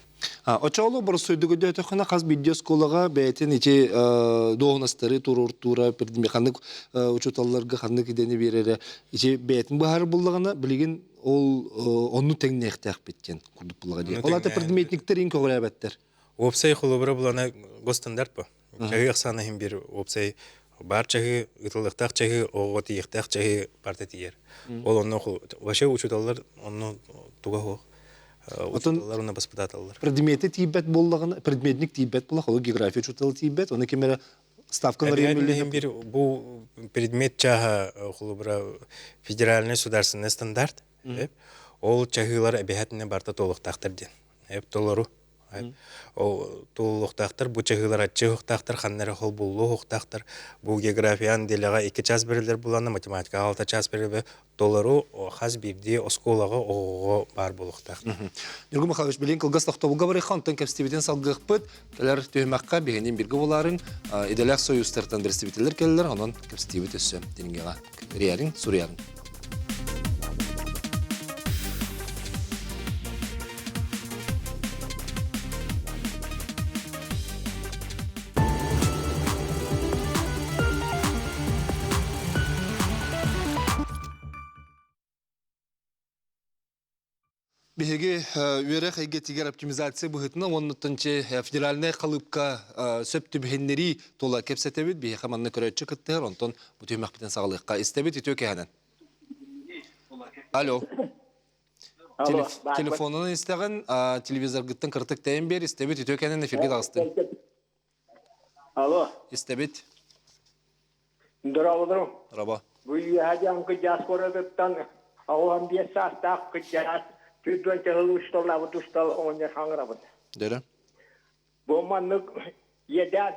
Очоолу боростуойдук өйдөөтөххүнэ хас биирдии оскуолаҕа бэйэтин ити дуоһунастары туруортуура, ханнык учууталларга ханнык идэни биэрэрэ ити бэйэтин быһаарар буллаҕына билигин ол онну тэҥниэхтээхпит диэн курдук буллаҕа дии. Ол аата предметниктэр иҥ көҕүрээбэттэр. Уопсай холобура булана госстандарт бу. Чаһыы ахсаана иһин биир уопсай баар чаһыы, ытыллыахтаах чаһыы, оҕоҕо тиийиэхтээх чаһыы барыта тиийэр. Ол онно вообще учууталлар онно туга суох. Учууталлар онно баспытааталлар. Предмети тиийбэт буоллаҕына, предметник тиийбэт буоллах, ол география учуутала тиийбэт, оны ким эрэ. Ставкалар Эбиһин бир бу предмет чааһа холобура федеральный государственный стандарт. Ол чаһыылар эбиһэтинэ барта туолуохтаахтар диэн. Эп толору. Ол туолуохтаахтар бу чаһыылар аччыахтаахтар ханна эрэ холбуллуохтаахтар. Бу географиян делеҕа 2 час берилер буланна математика 6 час берилер толору хас биирдии оскуолаҕа оҕоҕо баар буолуохтаах. Ньургун Михайлович, билигин кылгас тохтобулга барыахха, онтон кэпсэтиибитин салгыахпыт. Кэлэр түһүмэххэ биһинин биргэ булаарыҥ, идэлээх союзтартан представителлэр кэллэр, онон кэпсэтиибит өссө дириҥиэҕэ. Риярин, суруйарын. Биһиги үөрэх эйгэтигэр оптимизация быһыытынан уонна федеральнай халыыпка сөп түбэһиннэрии тула кэпсэтэбит. Биһиэхэ манна көрөөччү кыттыһар, онтон бу түһүмэхпитин саҕалыахха. Истэбит үтүө кэһэнэн. Алло. Телефонунан истэҕин, телевизоргыттан кыртык тэйэн биэр, истэбит үтүө кэһэнэн эфиргэ таҕыстын. Алло. Истэбит. Здорово. Раба. Бу үөһэ дьаҥ кыдьаас куоратыттан 85 саастаах кыдьаас 40 сыл усталаабыт устал оҕонньор хаҥырабыт. Дөрө. Бу маннык иэдээн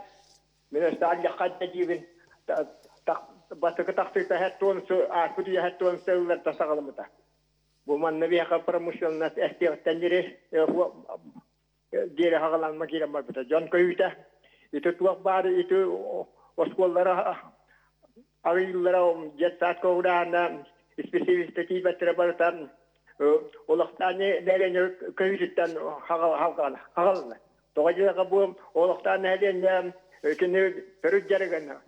мин ыстааллахха да диибин бастакы тахсыыта хэттуон ааспыт үйэ хэттуон сылларта саҕаламмыта. Бу манна биһиэхэ промышленность эстиэхтэн диэри диэри хаҕаланма киирэн барбыта. Дьон көһүүтэ ити туох баар ити оскуолалара арыйыллара детсад көҕүлээһинэ исписэлиистэ тиийбэттэрэ барыта олохтоох нэһилиэнньэ көһүүтүттэн хаҕалана. Тоҕо диэтэххэ бу олохтоох нэһилиэнньэ кини төрүт дьарыгын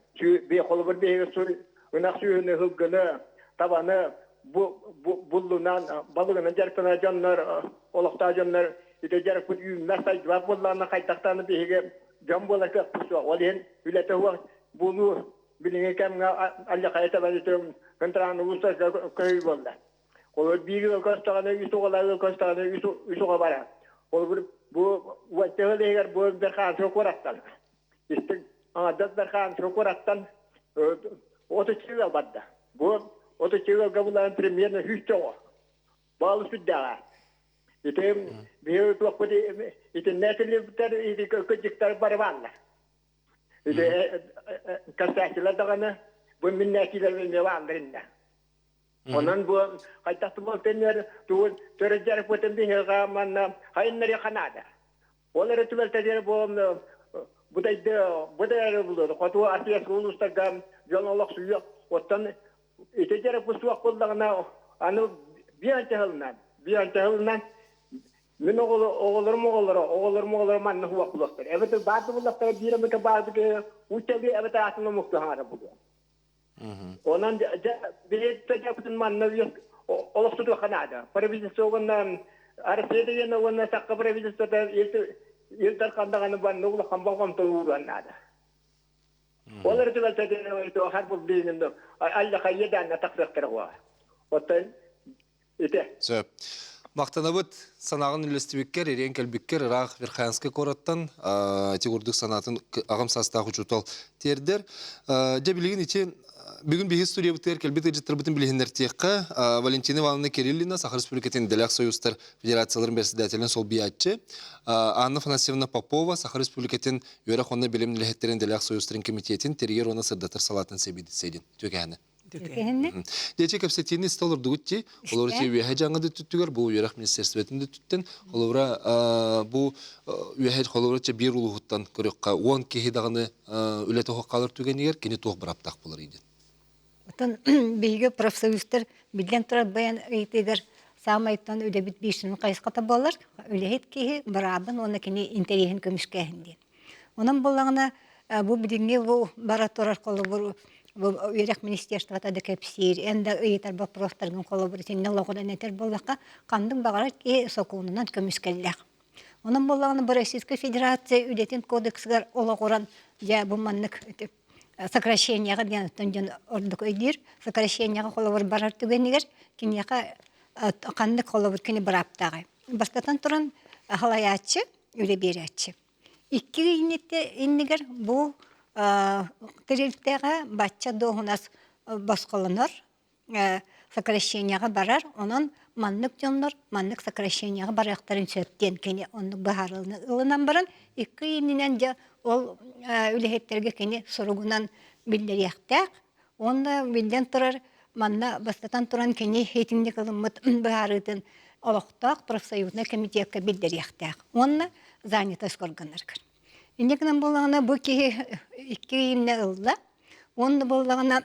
холобур биһиги ынах сүөһүнү сылгыны табаны буллунан балыгынан дьарыктанар дьоннор олохтоох дьоннор ити дьарыкпыт үүммэт сайдыбат буоллаҕына хайдахтааны биһиги дьон буолар кыахпыт суох ол иһин үлэтэ суох буолуу билиҥҥи кэмҥэ алдьархайы тэбэн ити контраны улуустарга көһүү буолла Холобур биир ыалга көстөҕүнэ үс оҕолоох ыал көстөҕүнэ үс оҕо барар. Холобур бу уонча сыл иһигэр бу Берханскай куораттан истиҥ аҥардас Берханскай куораттан 32 ыал барда. Бу 32 ыалга булан примерно 100 оҕо. Баалы сүрдээҕэ. Ити биһиги туохпут итиннэ этиллибиттэр ити кырдьыктар бары бааллар. Ити кэпсээччилэр даҕаны бу миннээччилэр эмиэ бааллар иннэ. Онон бу хайдах тумал төннөр тугун төрүт дьарыкпытын биһиэхэ манна хайыннарыахха ханаада. Ол эрэ түбэлтэтигэр бу бу дайды бу хоту Арсиас улуустарга дьон олохсуйуох оттон ити дьарыкпыт суох буоллаҕына аны биэн биэн тыһылынан мин оҕолорум оҕолоро оҕолорум оҕолоро манна суох булуохтар эбэтэр баар да буллахтара биир эмэтэ баар уччалыы эбэтэр атын омукту хаҥара булуо Онон дьэ билиэт манна олохсутуохха наада. Правительство уонна Россия деген уонна сакка правительствота Ил Дархан даҕаны банны улахан болҕомто ууруон наада. Ол эрэ түбэлтэтин хар булбиинин аллаха иэдээннэ тахсыахтара буолар. Оттон ити. Сөп. Махтанабыт санааҕын үллэстибиккэр, ириэн кэлбиккэр ыраах Верхоянскай куораттан ити курдук санаатын аҕам саастаах учуутал тиэрдэр. Дьэ билигин ити бүгүн биһи студиябытыгар кэлбит ыалдьыттарбытын билиһиннэртиэххэ Валентина Ивановна Кириллина, Саха Республикатын Идэлээх Союзтар Федерацияларын председателин солбуйааччы, Анна Афанасьевна Попова, Саха Республикатын үөрэх уонна билим үлэһиттэрин Идэлээх Союзтарын комитетин тэрийэр уонна сырдатар салаатын сэбиэдиссэйин түгэһинэ. Түгэһиннэ. Дьэ кэпсэтиини истэ олордугут дии. Олор ити үөһэ дьаҥа да түттүгэр бу үөрэх министерствотын да түттэн холобура бу үөһэ холобура чэ биир улууһуттан көрүөххэ 10 киһи даҕаны үлэ туһах хаалар түгэнигэр кини туох бырааптаах буолар диэн. Оттон биһиги профсоюзтар биллэн турар баян ыйытыгар саамайтан үлэбит биир сүрүн хайысхата буолар. Үлэһит киһи быраабын уонна кини интэриэһин көмүскээһин диэн. Онон буоллаҕына бу билиҥҥи бу бара турар холобур бу үөрэх министерствота да кэпсиир, эн да ыйытар боппуруостаргын холобур итиннэ олоҕуран этэр буоллахха, ханнык баҕарар киһи сокуонунан көмүскэллээх. Онон буоллаҕына бу Российскай Федерация үлэтин кодексыгар олоҕуран дьэ бу маннык сокращениеҕа диэн оттон дьон ордук өйдүүр. Сокращениеҕа холобур барар түгэнигэр киниэхэ ханнык холобур кини бырааптааҕый? Бастатан туран халайааччы, үлэ биэрээччи. Икки иннигэр бу тэрилтэҕэ бачча дуоһунас босхолонор, сокращениеҕа барар, онон маннык дьоннор маннык сокращениеҕа барыахтарын сөп диэн кини оннук быһаарыыны ылынан баран, икки иннинэн дьэ ол үлэһиттэргэ кини суругунан биллэриэхтээх. Уонна биллэн турар, манна бастатан туран кини итинник ылыммыт быһаарыытын олохтоох профсоюзнай комитекка биллэриэхтээх уонна занятость органнарыгар. Инньэ гынан буоллаҕына бу киһи икки иннэ ылла уонна буоллаҕына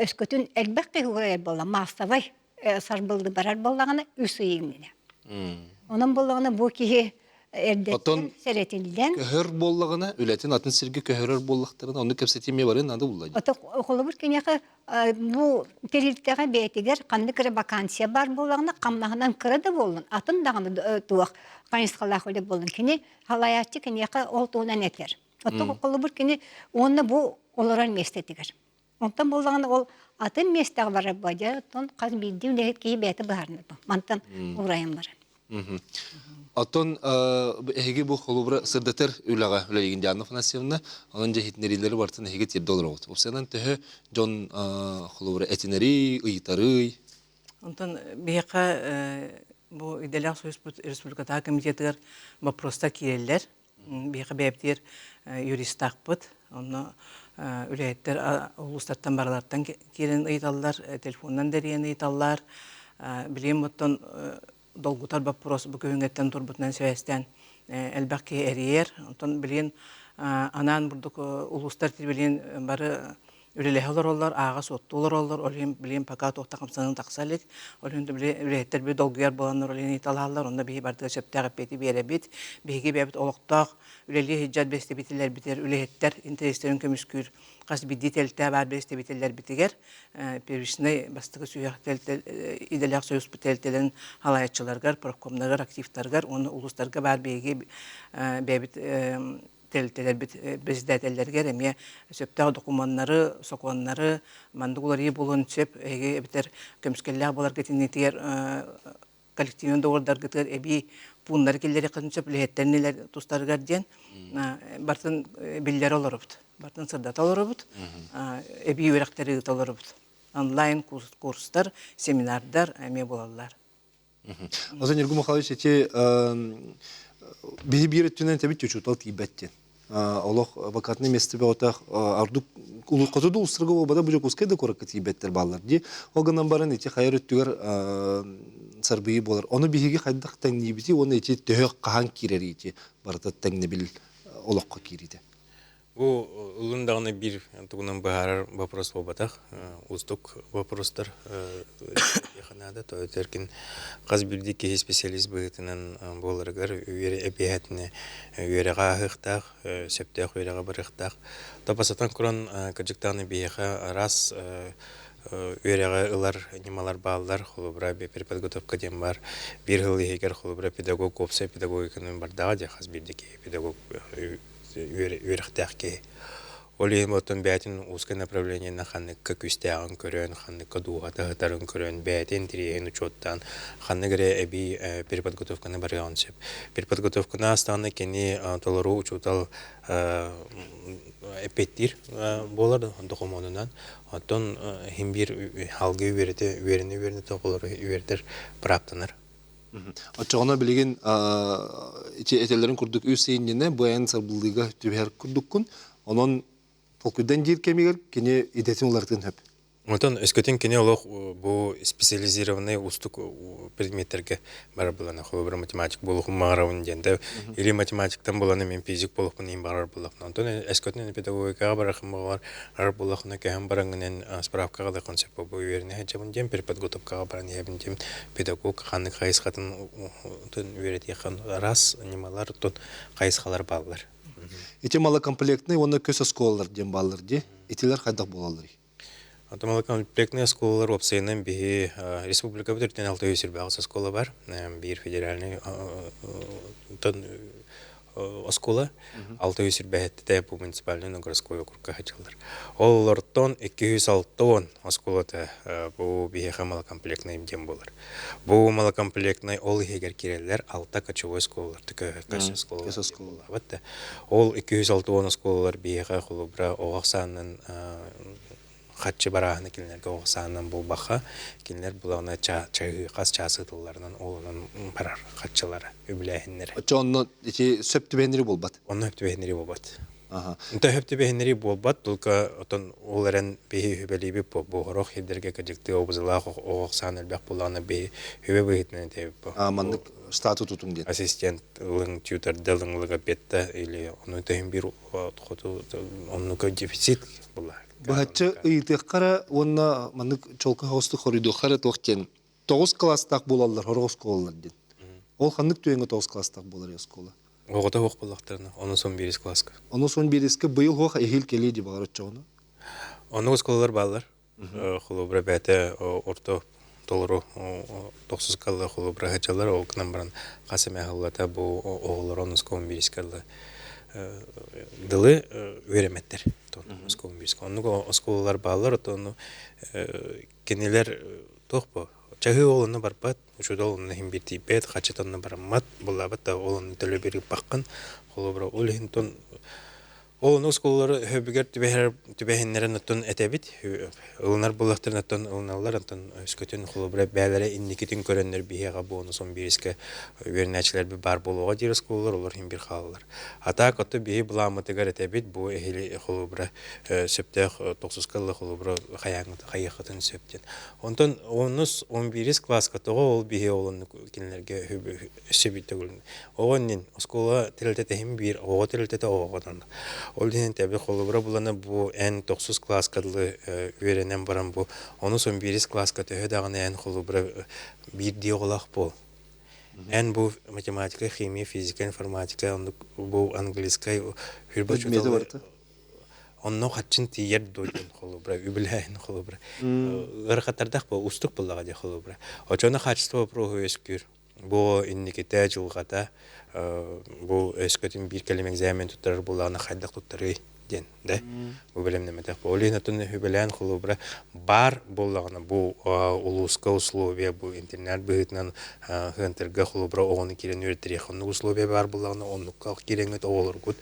өскөтүн элбэх киһи уурайар буолла маассабай сарбыллыы барар буоллаҕына үс ый иннинэ. Онон буоллаҕына бу киһи эрдэттэн сэрэтиллэн көһөр буоллаҕына үлэтин атын сиргэ көһөрөр буоллахтарына оннук кэпсэтии эмиэ барыан наада булла. Ото холобур киниэхэ бу тэрилтэҕэ бэйэтигэр ханнык эрэ вакансия баар буоллаҕына хамнаһынан кыра да буоллун атын даҕаны туох хайысхалаах үлэ буоллун кини салайааччы киниэхэ ол туһунан этэр. Оттон холобур кини уонна бу олорор миэстэтигэр. Онтон буоллаҕына ол атын миэстэҕэ барар буолла, оттон хас биирдии үлэһит киһи бэйэтэ быһаарынар мантан уурайан баран. Оттон эһиги бу холобура сырдатар үлэҕэ үлэлиигин Диана Афанасьевна, онон дьэ иһитиннэриилэри барытын эһиги тиэрдэ олороҕут. Уопсайынан төһө дьон холобура этинэрий, ыйытарый? Онтон биһиэхэ бу идэлээх союзпут республикатааҕы комитетыгар боппуруостар киирэллэр. Биһиэхэ бэйэбитигэр юристаахпыт. Онно үлэһиттэр улуустартан барыларыттан киирэн ыйыталлар, телефонунан да эрийэн ыйыталлар. Билигин оттон долгутар боппуруос бу күһүҥҥэттэн турбутунан сибээстээн элбэх киһи эрийэр. Онтон билигин анаан бурдук улуустар билигин бары үлэлэһэ олороллор, ааҕа-суоттуу олороллор, ол иһин билигин пока туох да хамсаныы тахса илик. Ол иһин үлэһиттэр били долгуйар буоланнар ол иһин ыйыталаһаллар, онно биһи барытыгар сөптөөх эппиэти биэрэбит. Биһиги бэйэбит олохтоох үлэлии сылдьар бэстэбиитэллэрбитигэр үлэһиттэр интэриэстэрин көмүскүүр хас биирдии тэрилтэ баар бэстэбиитэллэрбитигэр первичный бастакы сүһүөх идэлээх союзпут тэрилтэлэрин салайааччыларыгар, профкомнарыгар, активтарыгар уонна улуустарга баар биһиги бэйэбит тэрилтэлэрбит председателлэригэр эмиэ сөптөөх докумуоннары, сокуоннары маннык уларыйыы буолуон сөп, эһиги эбэтэр көмүскэллээх буоларгыт иннитигэр коллективнай договордаргытыгар эбии пууннары киллэриэххитин сөп үлэһиттэринилэр тустарыгар диэн барытын биллэрэ олоробут, барытын сырдата олоробут, эбии үөрэхтэри ыыта олоробут. Онлайн курстар, семинардар эмиэ буолаллар. Озон Ньургун Михайлович ити биһи биир өттүнэн этэбит учуутал тиийбэт диэн. Олох вакантный место бөҕөтөх ордук хоту да улустарга буолбата бу Дьокуускай да куоракка тиийбэттэр бааллар дии. Ол гынан баран ити хайар өттүгэр сарбыйыы буолар. Ону биһиги хайдах тэҥниибитий уонна ити төһө хаһан киирэрий ити барыта тэҥнэбил олоххо киириитэ. Бу ылын даҕаны биир тугунан быһаарар вопрос буолбатах. Уустук вопростар наада. То эркин хас биирдии киһи специалист быһыытынан буоларыгар эбиэһэтинэ үөрэҕэ ааһыахтаах, сөптөөх үөрэҕэ барыахтаах. Тапасатан куран кырдьыктааны биһиэхэ араас үөрэҕи ылар ньымалар бааллар. Холобура, переподготовка диэн баар. Биир сыл иһигэр холобура педагог уопсай педагогиканы бардаҕа дии хас биирдии киһи педагог үөрэхтээх киһи. Ол иһин оттон бэйэтин узкай направлениены ханныкка күүстээҕин көрөн, ханныкка дууһата сытарын көрөн, бэйэтин интэриэһин учуоттаан, ханнык эрэ эбии переподготовканы барыаҕын сөп. Переподготовканы аастаҕына кини толору учуутал эппиэттиир буолар докумуонунан. Оттон иһин биир алгыы үөрэтэ, үөрэнэ-үөрэнэ толору үөрэтэр бырааптанар. Оччоҕуна билигин ити этэллэрин курдук үс иннинэ бу эн сарбыллыыга түбэһэр курдуккун. Онон толкуйдан диир кэмигэр кини идэтин уларытыан сөп. Онтон өскөтүн кини олох бу специализированный уустук предметтэргэ барар булана холобура математик буолуохун баҕарабын диэн да или математиктан буланы мен физик буолуохпун иһин баҕарар буоллахпына онтон өскөтүн педагогикаҕа барархын баҕар арар буоллахына көһөн бараҥҥынан справкаҕа да концепт бу үөрэнэ сылдьабын диэн переподготовкаҕа баран иһэбин диэн педагог ханнык хайысхатын үөрэтиэххин араас ньымалар тон хайысхалар бааллар. Ити малокомплектный уонна көс оскуолалар диэн бааллар дии. Итилэр хайдах буолалларый? Ото малокомплектный оскуолалар уопсайынан биһи республикабыт үрдүнэн 628 оскуола бар. Биир федеральный тон оскуола, 627 бу муниципальный городской округка сылдьаллар. Ол олортон 260 оскуолата бу биһиэхэ малокомплектный диэн буолар. Бу малокомплектный ол иһигэр киирэллэр алта кочевой оскуолалар, көс оскуолалар. Ол 260 оскуолалар биһиэхэ холобура оҕо ахсаанынан хаччы барааһына кинилэргэ оҕо саанан буолбахха, кинилэр булаҕына чаһыы хас чаас ытылларынан ол онон барар хаччылара, үбүлээһиннэрэ. Оччо онно ити сөп түбэһиннэри буолбат? Онно сөп түбэһиннэри буолбат. Онто сөп түбэһиннэри буолбат, только отон ол эрэн биһи үбэлиибит бу хорох хирдэргэ кыдьыктыы обузалаах оҕо ахсаан элбэх буоллаҕына биһи үбэ быһыытынан этэбит бу. Маннык штаты тутуҥ диэн. Ассистент ылыҥ, тьюторда ылыҥ логопедта или ону төһүн биир хоту оннука дефицит була. Быһаччы ыйытыахха эрэ уонна маннык чолкой соҕустук хоруйдуохха эрэ туох диэн тоҕус кылаастаах буолаллар, сорох оскуолалар диэн. Ол ханнык түгэҥҥэ тоҕус кылаастаах буолар оскуола? Оҕото суох буоллахтарына, онус он биирис кылааска. Онус он биирискэ быйыл суох эһиил кэлиэ дии баҕар оччоҕуна. Оннук оскуолалар бааллар. Холобура бэйэтэ орто толору тохсус калла холобура сылдьаллар, ол гынан баран хас эмэ сыллата бу оҕолор онуска он биирискэ дылы үөрэммэттэр. Онуска он биирискэ. Оннук оскуолалар бааллар, оттон кинилэр туох бу чаһыы ол онно барбат, учуутал онно иһин биир тиийбэт, хаччыт онно бараммат, буллаабат да ол онно төлөбүр ыыппаккын. Холобура ол иһин тон Ол ону оскуолалары өбүгэр түбэһэр түбэһиннэрэн оттон этэбит. Ылынар буоллахтарын оттон ылыналлар, оттон өскөтүн холобура бэйэлэрэ инникитин көрөннөр биһиэхэ бонус он биирискэ үөрэнээччилэрбит баар буолуоҕа диир оскуолалар олор иһин биир хаалаллар. А так отто биһи былааммытыгар этэбит бу эһили холобура сөптөөх тохсуска ыла холобура хайыаххытын сөп диэн. Онтон онус он биирис кылааска тоҕо ол биһи ол оннук кинилэргэ өссө биир төгүл Оҕо иннин оскуола тэрилтэтэ иһин биир, оҕо тэрилтэтэ оҕоҕо Ол иһин тэби холобура булана бу эн тохсус кылааска дылы үөрэнэн баран бу онус он биирис кылааска төһө даҕаны эн холобура биирдии оҕолоох буол. Эн бу математика, химия, физика, информатика, оннук бу английскай Предмети онно хаччын тиийэр дуо диэн холобура үбүлээһин холобура ыарахаттардаах бу устук буоллаҕа дии холобура очону качество вопроһу үөскүүр Бу инникитэ, дьылҕата, бу өскөтүн биир кэлим экзамен туттарар буоллаҕына хайдах туттарыай диэн да бу бэлэмнэммэтэх. Ол иһин оттон үбэлээн холобура баар буоллаҕына бу улууска условия бу интернет быһыытынан хыантырга холобура оҕону киирэн үөрэттэриэх оннук условия баар буоллаҕына оннукка киирэҥҥит оҕолоргут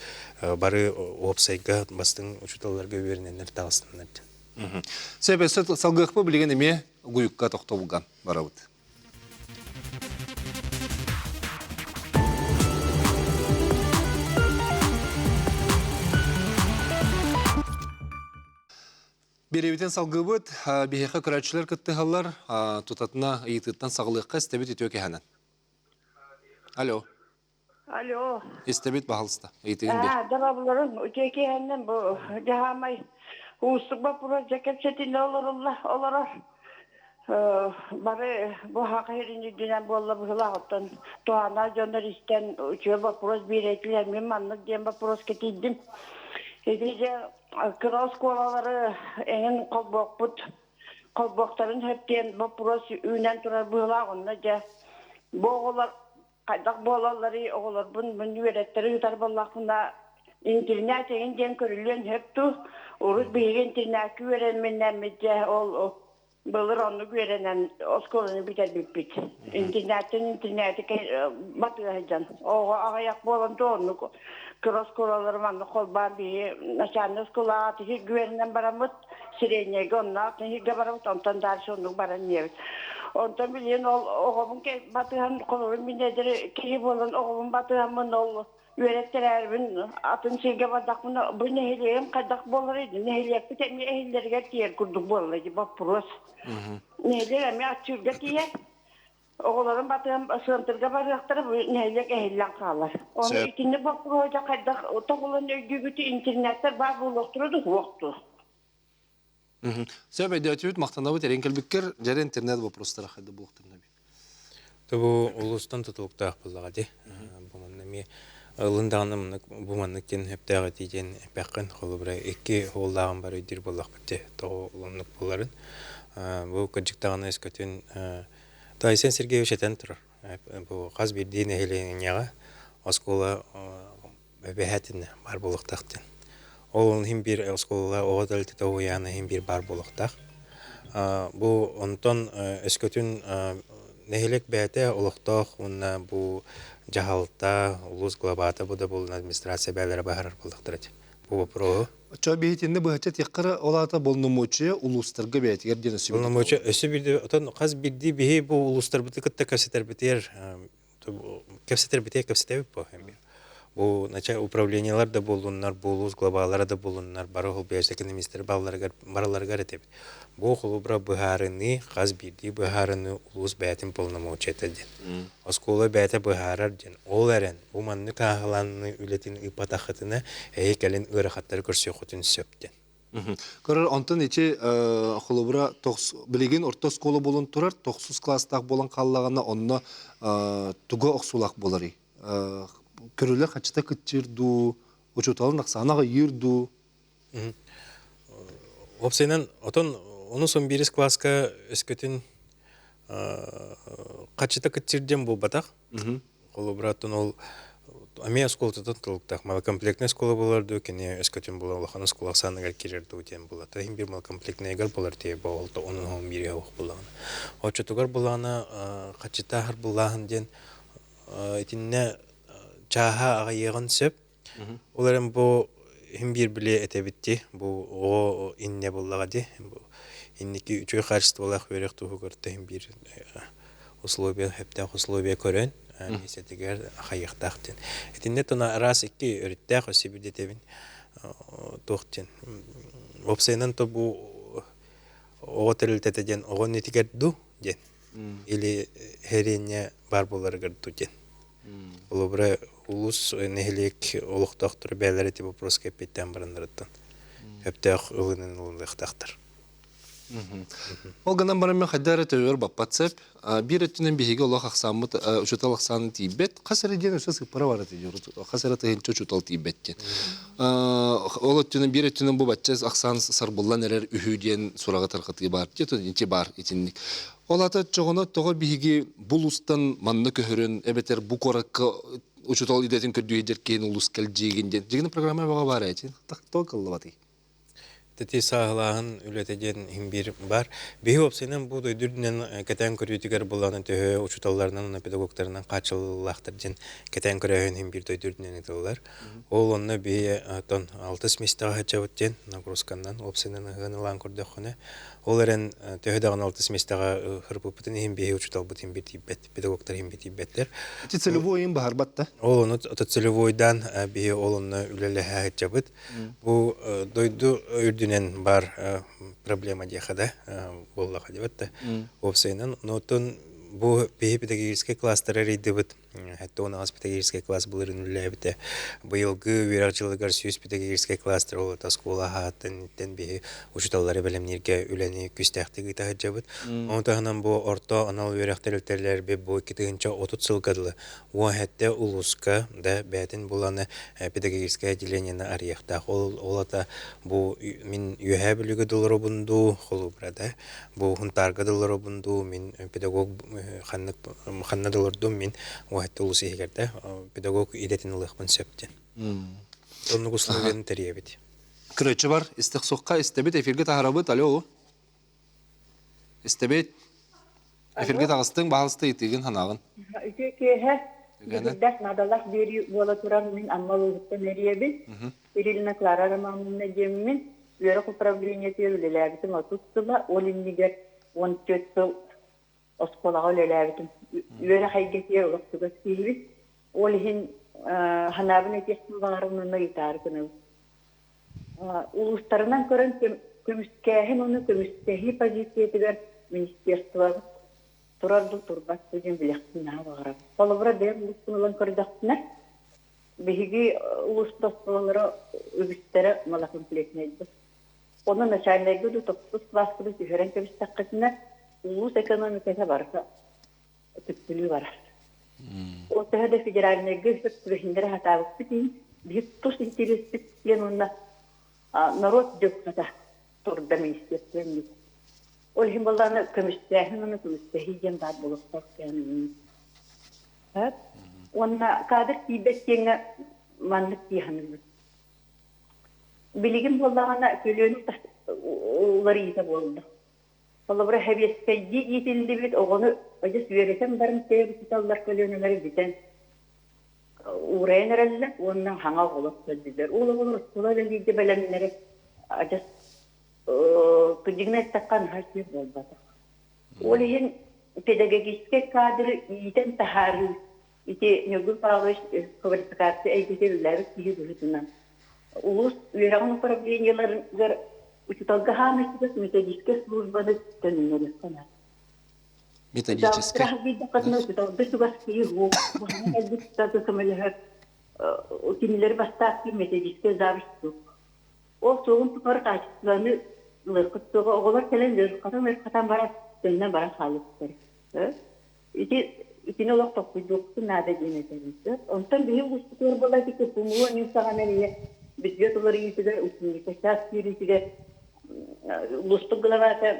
бары уопсайга бастыҥ учууталларга үөрэнэннэр таҕыстыннар диэн. Сөп, өссө салгыахпы билигин эмиэ угуйукка тохтобулган барабыт. Биэрэбитин салгыыбыт. Биһиэхэ көрөөччүлэр кыттыһаллар. Тутатына ыйытыыттан саҕалыахха истэбит үтүө кэһэнэн. Алло. Алло. Истэбит баһалыста. Ыйытыгын бер. Дорабыларын үтүө киэһэннэн бу дьаһаамай уустук боппуруос дьэ кэпсэтинэ олорулла олорор. Бары бу хака иһирин үрдүнэн буолла быһылаах оттон туһааннаах дьоннор истэн үчүгэй боппуруос биэрэтилэр мин маннык диэн боппуруоска тиийдим. Ити дьэ кыра оскуолалары эҥин холбуохпут холбуохтарын сөп диэн боппуруос үүнэн турар быһылаах онно дьэ бу оҕолор хайдах буолалларый оҕолорбун мин үөрэттэрэ ыытар буоллахпына интернет эҥин диэн көрүллүөн сөп дуу урут биһиги интернакка үөрэмминнэммит дьэ ол былыр оннук үөрэнэн оскуоланы бүтэрбиппит интернаттан интернаты батыа сылдьан оҕо аҕыйах буолан дуу оннук кыра оскуолалары маннык холбоон биһи начальнай оскуолаҕа тиһик үөрэнэн бараммыт среднейгэ онно тиһикгэ барабыт онтон дальше оннук баран иһэбит онтон билигин ол оҕобун батыһан холобур мин эдэр киһи буолан оҕобун батыһаммын ол үөрэттэрээрбин атын сиргэ бардахпына бу нэһилиэгим хайдах буоларый нэһилиэкпит эмиэ эһиллэригэр тиийэр курдук буолла дии боппуруос нэһилиэк эмиэ аччыырга тиийэр Оҕолорум батыһан сыантырга барыахтара, бу нэһилиэк эһиллэн хаалар. Ону Сөп. итинник боппуруоһу хайдах тоҕулан өйдүүгүт интернеттэр баар буолуохтара да суох дуо? Сөп өйдөөтүбүт, махтанабыт эрин кэлбиккэр, дьэрэ интернет вопростара хайда буолуохтарын эбит. Бу улуустан тутулуктаах буоллаҕа дии. Бу манна эмиэ ылын даҕаны маннык бу маннык диэн сөптөөх этии диэн эппэххин. Холобура икки уоллааҕым бар өйдүүр буоллахпыт дии. Тоҕо оннук буоларын. Бу кырдьык даҕаны өскөтүн Айсен Сергеевич этэн турар. Бу хас биирдии нэһилиэнньэҕэ оскуола Эбэһээтинэ баар буолуохтаах диэн. Ол иһин биир оскуолаҕа оҕо тэрилтэтэ уһуйаана иһин биир баар буолуохтаах. Бу онтон өскөтүн нэһилиэк бэйэтэ олохтоох уонна бу дьаһалта, улуус главата бу да буоллун администрация бэйэлэрэ быһаарар буоллахтара ити бу вопроһу. Оччо биһитинни быһачча этиэххэ ол аата болномуочуйа улуустарга бэйэтигэр диэн өссө Болномуочуйа өссө биирдэ отон хас биирдии биһи бу улуустарбыты кытта кэпсэтэрбитигэр кэпсэтэрбитигэр кэпсэтэбит бу бу нача управлениелар да буоллуннар, бу улуус глобаллара да буоллуннар, бары холбуйас экономистэр балларыгар бараларыгар этэбит. Бу холобура быһаарыныы, хас биирдии быһаарыныы улуус бэйэтин полномочията диэн. Оскуола бэйэтэ быһаарар диэн. Ол эрэн, бу маннык ааҕылаанныы үлэтин ыыппатаххытына, эһи кэлин ыарахаттары көрсүөххүтүн сөп диэн. Көрөр, онтон ити холобура билигин орто оскуола буолан турар, тохсус класстаах буолан хааллаҕына, онно туга охсуулаах буоларый? Көрүлэр хаччыта кыччыыр дуу, учууталын ахсаана аҕыйыыр дуу? Уопсайынан, отон онус он биирис класска өскөтүн хаччыта кыччыыр диэн буолбатах. Холобура, оттон ол эмиэ оскуолатыттан тутулуктаах. Малокомплектнай оскуола буолар дуу, кини өскөтүн була улахан оскуола ахсааныгар киирэр дуу диэн буолар. Иһин биир малокомплектнайыгар буолар тиэ боолто онун оһон биири оһох буллаҕына. Оччотугар булаана хаччытааһар буллааһын диэн итиннэ чааһа аҕыйыаҕын сөп. Ол эрэн бу иһин биир били этэбит дии, бу оҕо иннэ буоллаҕа дии. Бу инники үчүгэй хаачыстыбалаах үөрэх туһугар иһин биир условия, сөптөөх условия көрөн миэстэтигэр хайыахтаах диэн. Итиннэ тона араас икки өрүттээх өссө биирдэтэбин туох диэн. Уопсайынан то бу оҕо тэрилтэтэ диэн оҕо иннитигэр ду диэн или хэриэнньэ баар буоларыгар ду диэн. Холобура, улуус нэһилиэк олохтоохторо бэйэлэрэ ити боппуруоска эппиэттээн бараннарыттан сөптөөх ылынан ылыныахтаахтар. Ол гынан баран мен хайда эрэ төбөбөр баппат сөп. Биир өттүнэн биһиги олох ахсааммыт учуутал ахсаанын тиийбэт. Хас эрэ диэн өссө сыыппара бар этэ хас эрэ тыһыынча учуутал тиийбэт диэн. Ол өттүнэн биир өттүнэн бу бачча ахсаан сарбыллан эрэр үһү диэн сураҕы тарҕатыы баар. Ити баар итинник. Ол аата оччоҕуна тоҕо биһиги бу улуустан манна көһөрөн эбэтэр бу куоракка учуутал идэтин көрдүү сылдьар киһини улуус кэлдьиигин диэн дьигин программа бөҕө баар ээ тоҕо кыллыбатый? Ити сааһылааһын үлэтэ диэн иһин биир баар. Биһи уопсайынан бу дойду үрдүнэн кэтээн көрүүтүгэр былаана төһө учууталларынан уонна педагогтарынан хааччыллаахтар диэн кэтээн көрөөһүн иһин биир дойду үрдүнэн ыытыллар. Ол онно биһи оттон алтыс миэстэҕэ сылдьабыт диэн нагрузканнан уопсайынан ыһыан ылаан көрдөххүнэ Ол эрэн төһө даҕаны алтыс миэстэҕэ хырпыппытын иһин биһи учууталбыт иһин тиийбэт, педагогтар иһин тиийбэттэр. Ити целевой иһин баһарбат да? Ол ону целевойдаан биһи ол онно үлэлэһэ сылдьабыт. Бу дойду үрдүнэн баар проблема диэхэ да буоллаха диэбэт да. Уопсайынан, онтон бу биһи педагогическай класстары арыйдыбыт. 78 педагогическай класс былырыын үлэлээбитэ. Быйылгы үөрэх дьылыгар 100 педагогическай класстар ол оскуола аһааттан биһи учууталлары бэлэмнииргэ үлэни күүстээхтик ыыта сылдьабыт. Ону таһынан бу орто анал үөрэх тэрилтэлэр бу 2030 сылга дылы 17 улууска да бэйэтин буланы педагогическай отделениены арыйыахтаах. Ол ол ата бу мин Үөһээ Бүлүүгэ долоробун дуу, холобура да Бу Хунтаарга да олоробун дуу, мин педагог ханнык ханна да олордум, мин уһатты улус иһигэр да педагог идэтин ылыахпын сөп диэн. Оннук условияны тэрийэбит. Көрөөччү бар, истэх суохха истэбит, эфиргэ таһарабыт, алло. Истэбит. Эфиргэ таҕыстыҥ, баһалыста ыйытыыгын ханаҕын. Үтүө киэһэ. Бүгүрдээх наадалаах биэрии буола турар мин Амма улууһуттан эрийэбин. Ирина Клара Романовна диэммин үөрэх управлениетыгар үлэлээбитим 30 сыла, ол иннигэр 14 сыл оскуолаҕа үлэлээбитим. Үөрэх эйгэтигэр олох чугас киһибит. Ол иһин ханаабын этиэхпин баҕарабын уонна ыйытаары гынабын. Улуустарынан көрөн көмүскээһин уонна көмүскэһии позициятыгар министерствобыт турар дуу турбат дуу диэн билэхпин наһаа баҕарабын. Холобура, бэйэм улууспун ылан көрдөхпүнэ, Биһиги улууспут оскуолалара үгүстэрэ малокомплектнайбыт. Ону начальнайга да тохсус кылааска да түһэрэн кэбистэххитинэ, улуус экономиката барыта түптүлүү барар. Ол төһө да федеральнайга сөп түбэһиннэрэ сатаабыппыт иһин, биһи тус интэриэспит диэн уонна народ дьылҕата турда министерство иннигэр. Ол иһин буоллаҕына көмүстээһин уонна көмүстэһии диэн баар буолуохтаах диэн Уонна кадр тиийбэт диэҥҥэ Маннык дии саныыбын. Билигин буоллаҕына көлүөнэ уларыйыыта буолла. Холобура, сэбиэскэйдии иитиллибит оҕону адьас үөрэтэн баран тэйэ учууталлар көлүөнэлэрэ бүтэн уурайан эрэллэр уонна саҥа оҕолор кэллилэр. Ол оҕолор оскуола үлэлииргэ бэлэмнэрэ адьас кырдьыгынан эттэххэ наһаа үчүгэй буолбатах. Ол иһин педагогическай кадры иитэн таһаарыы ити Ньургун Павлович квалификация эйгэтигэр үлэлээбит киһи быһыытынан улуус үөрэҕин управлениеларыгар учууталга хаамай чугас методическай службаны төнүннэриэххэ наада. Методическай. Учууталга чугас киһи бу кэлбит көмөлөһөр кинилэри бастаахтыыр методическай завуч суох. Ол суоҕун тухары хаачыстыбаны ылыаххыт суоҕа. Оҕолор кэлэн ыарырҕатан-ыарырҕатан баран төннөн баран хаалыахтара. Ити итини олох толкуйдуохпутун наада диэн этэбин. Онтон биһи улууспутугар буолла ити КПМУ эмиэ саҕана эмиэ бюджет уларыйыытыгар, ученика час киириитигэр улууспут главата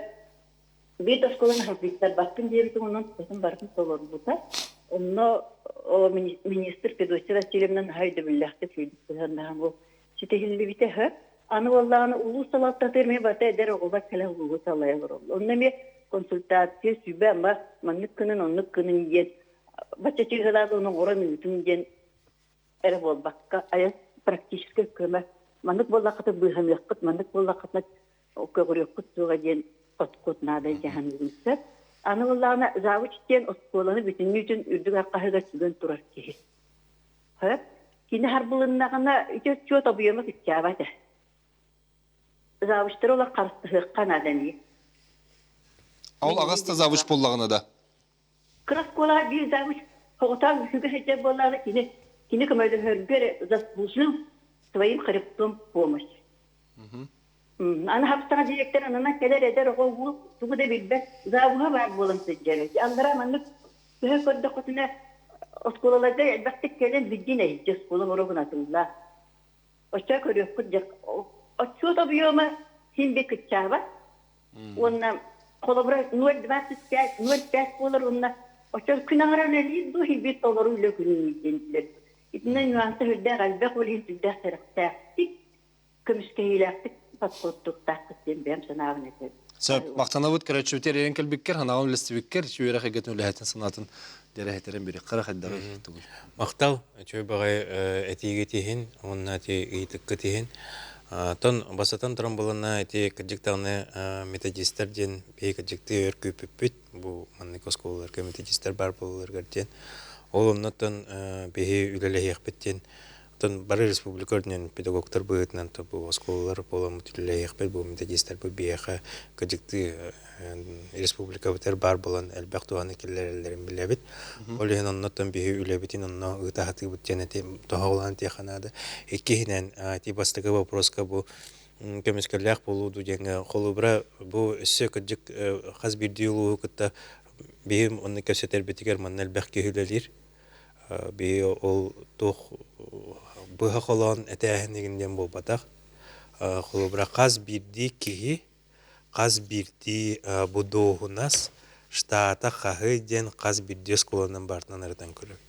биир да оскуоланы халбыйтарбаппын диэбитин онон тутатын барытын толорбута. Онно министр Федосия Васильевна наһаа өйдөбүллээхтик сыһыаннаһан ол ситиһиллибитэ үһү. Аны буоллаҕына улуус салалтатыгар эмиэ барыта эдэр оҕолор кэлэн улууһу салайа олороллор. Онно эмиэ консультация, сүбэ-ама маннык гынын, оннук гынын диэн бачча чыыһылаах ону оҥорон ыытын диэн эрэ буолбакка, айан практическай көмө маннык буоллаххытына быыһаныаххыт, маннык буоллаххытына көҕүрүөххүт суоҕа диэн откут наада дьаһаныыбын сөп. Аны буоллаҕына завуч диэн оскуоланы бүтүннүүтүн үрдүк архаһыгар сүгэн турар киһи. Сөп. Кини харбылыннаҕына ити отчуот объема кыччаабат ээ. Завучтары олох харыстыһыахха наада эмиэ. Ол аҕас да завуч буоллаҕына да? Кыра оскуолаҕа биир завуч соҕотоон үсүгэ сылдьар буоллаҕына кини кини көмөлөһөргө эрэ заслужил своим хребтом помощь. Аны хаптаҕа директор ананан кэлэр эдэр оҕо уол тугу да билбэт завуһа баар буолан сылдьар. Аллараа маннык төһө көрдөххүтүнэ оскуолаларга элбэхтик кэлэн билдин эһиччи оскуола боруогун атылла. Оччо көрүөххүт дьэ отчуот объема син би кыччаабат. Уонна холобура 0,25 0,5 буолар уонна оччо күн аҥара үлэлиир дуу хин бир толору үлэ күнүн диэнилэр. Итиннэ нюанса үрдээх элбэх ол иһин сүрдээх сэрэхтээхтик көмүскэһиилээхтик подходтуктаахпыт диэн бэйэм санаабын этэбин. Сөп, махтанабыт көрөөччүбүтүгэр эрэн кэлбиккэр, санааҕын үллэстибиккэр, үөрэх эйгэтин үлэһитин санаатын дьэрэһитэрин бириэххэ хайдаҕый тугуй? Махтал, үчүгэй баҕайы этиигит иһин уонна ити ыйытыккыт иһин. Тон бастатан туран булана ити кырдьык даҕаны методистар диэн биһи кырдьыктыы өр күүппүппүт. Бу маннык оскуолаларга методистар баар буолалларыгар диэн. Ол оннуттан биһи үлэлэһиэхпит диэн Оттон бары республика үрдүнэн педагогтар быһыытынан бу оскуолалар буоламмыт үлэлэһиэхпит, бу методистарбыт биһиэхэ кырдьыктыы республикабытыгар баар буолан элбэх туһаны киллэрэллэрин билэбит. Ол иһин оннуттан биһи үлэбитин онно ыыта сатыыбыт диэн эти тоһоҕолоон этиэххэ наада. Иккиһинэн, ити бастакы вопроска бу көмүскэллээх буолуу дуу диэҥҥэ холобура бу өссө кырдьык хас биирдии улууһу кытта биһи онно кэпсэтэрбитигэр манна элбэх киһи үлэлиир. Биһи ол туох быһа холоон этээһин игин диэн буолбатах. Холобура, хас биирдии киһи, хас биирдии бу дуоһунас штата хаһый диэн хас биирдии оскуоланан барытынан ырытан көрөбүт.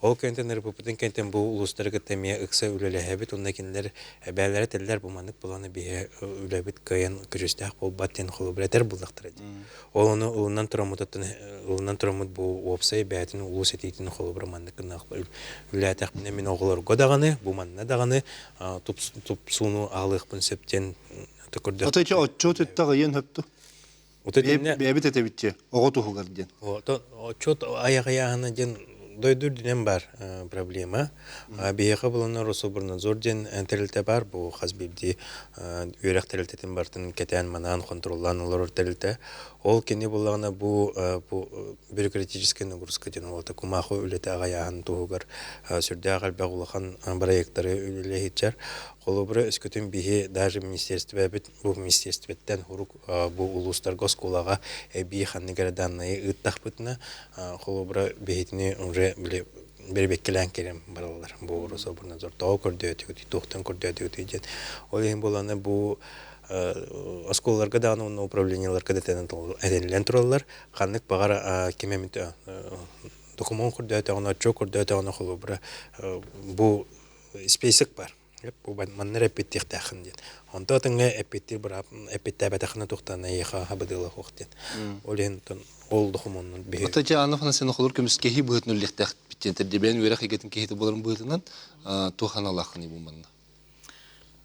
Ол кэнтэн ырыппыппытын кэнтэн бу улуустары кытта эмиэ ыкса үлэлэһэбит уонна кинилэр эбээлэрэ этэллэр бу маннык буланы биһи үлэбит кыайан көдьүүстээх буолбат диэн холобура этэр буоллахтара дии. Ол ону ылынан тураммытыттан ылынан тураммыт бу уопсай бэйэтин улуус этиитин холобура маннык гына үлэлээтэхпинэ мин оҕолорго даҕаны бу манна даҕаны тупсууну аҕалыахпын сөп диэн көрдөх. Ото ити отчуот өттө аҕыйыан сөптө. Бэйэбит этэбитчи оҕо туһугар диэн. Отчуот айаҕыйааһына диэн дойду үрдүнэн баар проблема. Биһиэхэ буланар Рособорнадзор диэн тэрилтэ баар. Бу хас биирдии үөрэх тэрилтэтин барытын кэтээн-манаан, хонтуруоллаан олорор тэрилтэ. Ол кини буллаҕына бу бюрократическай нагрузка диэн олото кумаахы үлэтэ аҕайааһын туһугар сүрдээх элбэх улахан бырайыактары үлэлэһиччэр. Холобура, өскөтүн биһи даже министерствебит бу министерстветтэн урук бу улуустарга оскуолаҕа эбии ханнык эрэ данные ыыттахпытына, холобура, биһитини уже били бэрэбиэккэлээн кэлэн бараллар. Бу Рособорнадзор тоҕо көрдөөтүгүт, туохтан көрдөөтүгүтүй диэн. Ол иһин буолана бу оскуолаларга даҕаны уонна управлениеларга да этиллэн тураллар. Ханнык баҕар ким эмит докумуон көрдөөтөҕүнэ, отчуот көрдөөтөҕүнэ холобура бу. список бар. Бу манна эрэ эппиттиэхтээххин диэн. Онто атыҥҥа эппиттиир быраап эппиттээбэтэххинэ туохтан эйиэхэ хабыдыала суох диэн. Ол иһин ол докумуонун биһи Ата дьэ Анна Афанасьевна холор көмүскэһии быһыытынан үллэхтээх диэн тэрдибээн үөрэх эйгэтин киһитэ буоларын быһыытынан туох аналааххыный бу манна?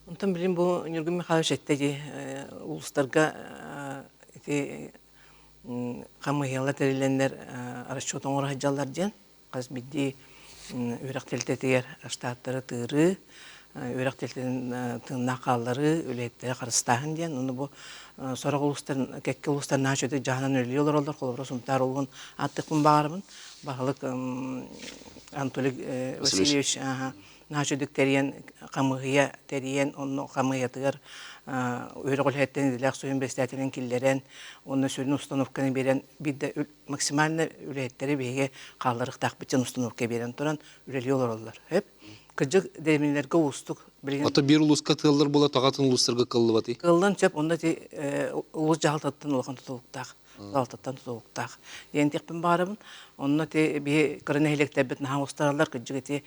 Онтон билин бу Ньургун Михайлович этте дии улуустарга ити хамыыһыйалар тэриллэннэр расчет оҥоро сылдьаллар диэн хас биирдии үөрэх тэрилтэтигэр штаттары тыырыы, үөрэх тэрилтэтин тыыннаах хаалларыы, үлэһиттэри харыстааһын диэн. Ону бу сорох улуустар, кэккэ улуустар наһаа үчүгэйдик дьаһанан үлэлии олороллор. Холобура, Сунтаар улууһун ааттыахпын баҕарабын. Баһылык Анатолий Васильевич наһаа үчүгэйдик тэрийэн, хамыыһыйа тэрийэн, онно хамыыһыйатыгар үөрэх үлэһиттэрин идэлээх сүрүн бэрэссэдээтэлин киллэрэн, уонна сүрүн установканы биэрэн биирдэ максимально үлэһиттэри биһиги хаалларыахтаахпыт диэн установка биэрэн туран үлэлии олороллор. Сөп. Кырдьык дэриэбинэлэргэ уустук. Билигин Ото биир улууска тыаллар буола тоҕо атын улуустарга кыллыбатый? Кыллан сөп, онно ити улуус дьаһалтаттан улахан тутулуктаах. Дьаһалтаттан тутулуктаах. Диэн диэхпин баҕарабын. Онно ити биһи кыра нэһилиэктэрбит наһаа устараллар, кырдьык ити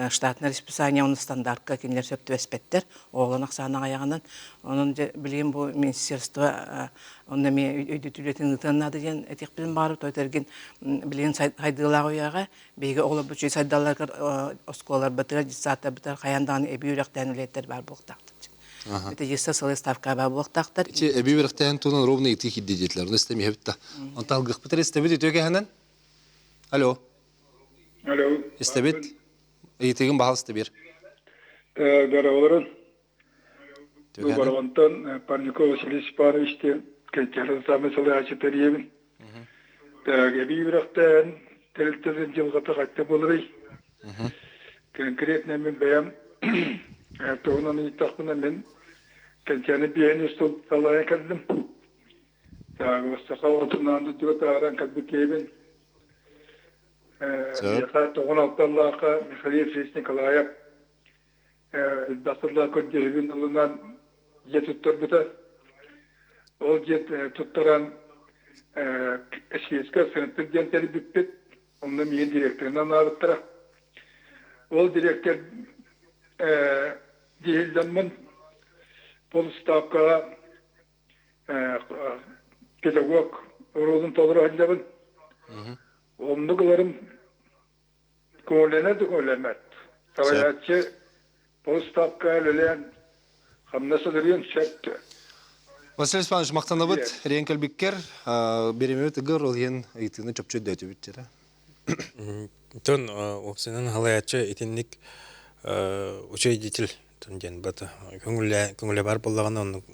штатное расписание уонна стандартка кинилэр сөп түбэспэттэр. Оҕолорун ахсаана аҕыйаҕынан. Онон дьэ билигин бу министерство онно эмиэ өйдөтүү үлэтин ыытыан наада диэн этиэхпин баҕарабын. Тоҕо этэргин билигин сайдыылаах үйэҕэ биһиги оҕолорбут үчүгэй сайдалларыгар оскуолаларбытыгар, детсадтарбытыгар хайаан даҕаны эбии үөрэхтээн үлэһиттэр баар буолуохтаахтар. Это есть сылы ставка баар буолуохтаахтар. Ити эбии үөрэхтээн туһунан ровно ити киирдэ диэтилэр. Оны истэмиэхпит да. Онтон алгыахпыт эрэ истэбит үтүө кэһэнэн. Алло. Алло. Истэбит. Ыйытыгын баһалыста биэр. Дороголорун. Бу Бороҕонтон Парников Василий Степанович диэн кэнчээри самый салайааччы тэрийэбин. Эбии үрэхтээн тэрилтэтин дьылҕата хайта буоларый? Конкретно мин бэйэм туһунан ыйыттахпына мин кэнчээни биэһин устун салайан кэллим. Саха отунаан дойдуга тааран кэлбит киһибин. Миэхэ тоҕун алталлаахха Михаил Ефимович Николаев элбэх сыллаах көрдөһүүбүн ылынан дьиэ туттарбыта. Ол дьиэ туттаран СВС-ка центр диэн тэрийбиппит. Онно миигин директорынан анаабыттара. Ол директор диһиллэммин полуставкаҕа педагог оруолун толоро сылдьабын. Оннук ыларым көҥүллэнэр да көҥүллэммэт. Салайааччы полуставка үлэлээн хамнас ылырыан сөп. Василий Степанович, махтанабыт Рен кэлбиккэр бириэмэбит ыгыр ол иһин ыйытыыны чопчу өйдөөтүбүт дьэрэ. Тон уопсайынан халаяччы итинник учредитель диэн бата көҥүлэ көҥүлэ баар буоллаҕына оннук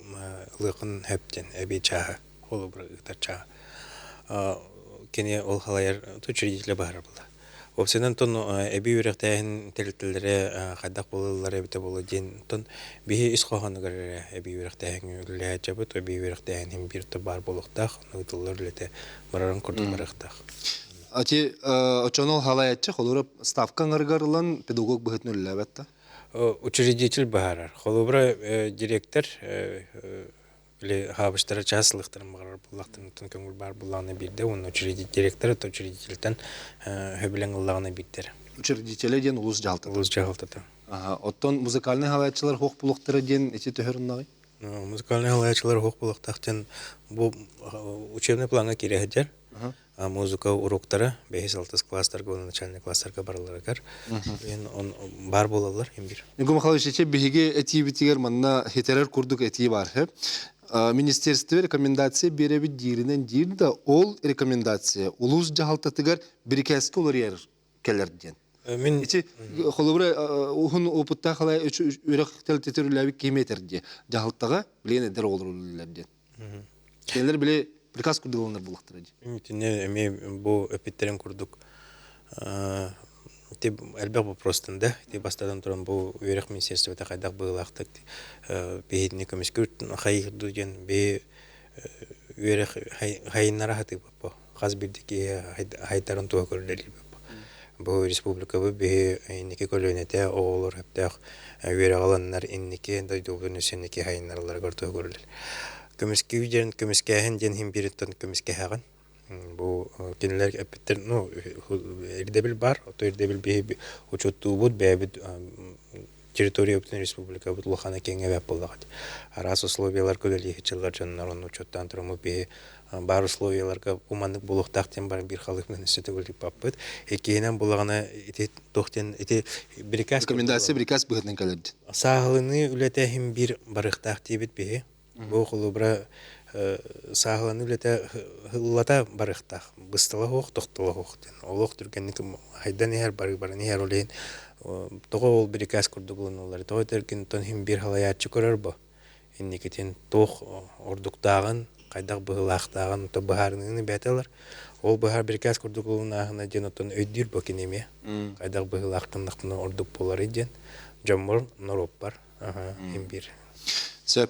ылыахын сөп диэн эбии чааһы холобура ыытар чааһы кини ол халайар учредителэ баһара буолла. Уопсайынан тон эбии үөрэхтээһин тэрилтэлэрэ хайдах буолаллара эбитэ буолуо диэн тон биһи ис хоһоонугар эрэ эбии үөрэхтээһиҥҥэ үлэлээччибит эбии үөрэхтээһин иһин биир то баар буолуохтаах ыытыллар үлэтэ барарын курдук барыахтаах. Ати очонол халаяччы холура ставка ыңарыгар ылан педагог быһытын үлэлээбэт да? Учредитель быһаарар. Холобура, директор или хаабыштара чаас ылыахтарын баҕарар буоллахтарыттан көҥүл баар буоллаҕына биирдэ уонна учредитель директор это учредительтэн сөбүлэҥ ыллаҕына биирдэр. Учредителэ диэн улус дьаһалтата. Улус дьаһалтата. Оттон музыкальнай халааччылар хуох булуохтара диэн ити төһөрүннаҕый? Музыкальнай халааччылар хуох булуохтаах диэн бу учебный плаҥҥа киирэ сылдьар. Музыка уроктара бэһис-алтыс класстарга уонна начальный класстарга баралларыгар баар буолаллар имбир. Ньургун Михайлович, иче биһиги этиибитигэр манна хитерер курдук этии бар. Министерство рекомендация биэрэбит дииринэн диир да, ол рекомендация улуус дьаһалтатыгар бирикээскэ уларыйар кэлэр диэн. Мин Ити холобура уһун опыттаах халай үөрэх тэрилтэтигэр үлэлээбит киһи этэр диye. Дьаһалтаҕа билигин эдэр оҕолор үлэлииллэр диэн. Кинилэр били приказ курдук ылынар буоллахтара дии. Итиннэ эмиэ бу эппиттэрин курдук ити элбэх вопростан да ити бастатан туран бу үөрэх министерствота хайдах быһыылаахтык биһитини көмүскүүр хайыырду диэн биһи үөрэх хайыннара сатыыбаппа хас биирдии киһи хайдарын туһа көрүлэлиибэппэ бу республикабыт биһи инники көлүөнэтэ оҕолор сөптөөх үөрэҕи ыланнар инники дойдубутун өссө инники хайыннаралларыгар туһа көрүлэр. Көмүскүү диэн көмүскээһин диэн иһин биириттэн көмүскэһэҕин. Бу кинилэр эппиттэр ну ирдэбил баар, ото ирдэбил биһи учуоттуубут бэйэбит территориябытын республикабыт улахана киэҥ эбээт буоллаҕа дии. Араас условияларга үлэлииһиччилэр дьоннор онну учуоттаан туруммут биһи баар условияларга бу маннык буолуохтаах диэн баран биир халыыпынан өссө төгүл Иккиһинэн булаҕына ити туох диэн ити бирикээс Рекомендация бирикээс быһыытынан кэлэрдин. Сааһыланыы үлэтэ иһин биир барыахтаах диэбит биһи. Бу холобура сааһыланыы үлэтэ ыллата барыахтаах. Быстала суох, тохтоло суох диэн. Олох түргэнник хайдан иһэр, барыы баран иһэр. Ол иһин тоҕо ол бирикээс курдук ылыналлар. Тоҕо этэргин тон иһин биир халайааччы көрөр бо. Инникитин туох ордуктааҕын, хайдах быһыылаахтааҕын то быһаарыныыны бэйэтэ ылар. Ол быһаар бирикээс курдук ылынааһына диэн оттон өйдүүр бо кини эмиэ. Хайдах быһыылаахтаннахпына ордук буоларый диэн дьоммор, норуоппар иһин биир. Сөп.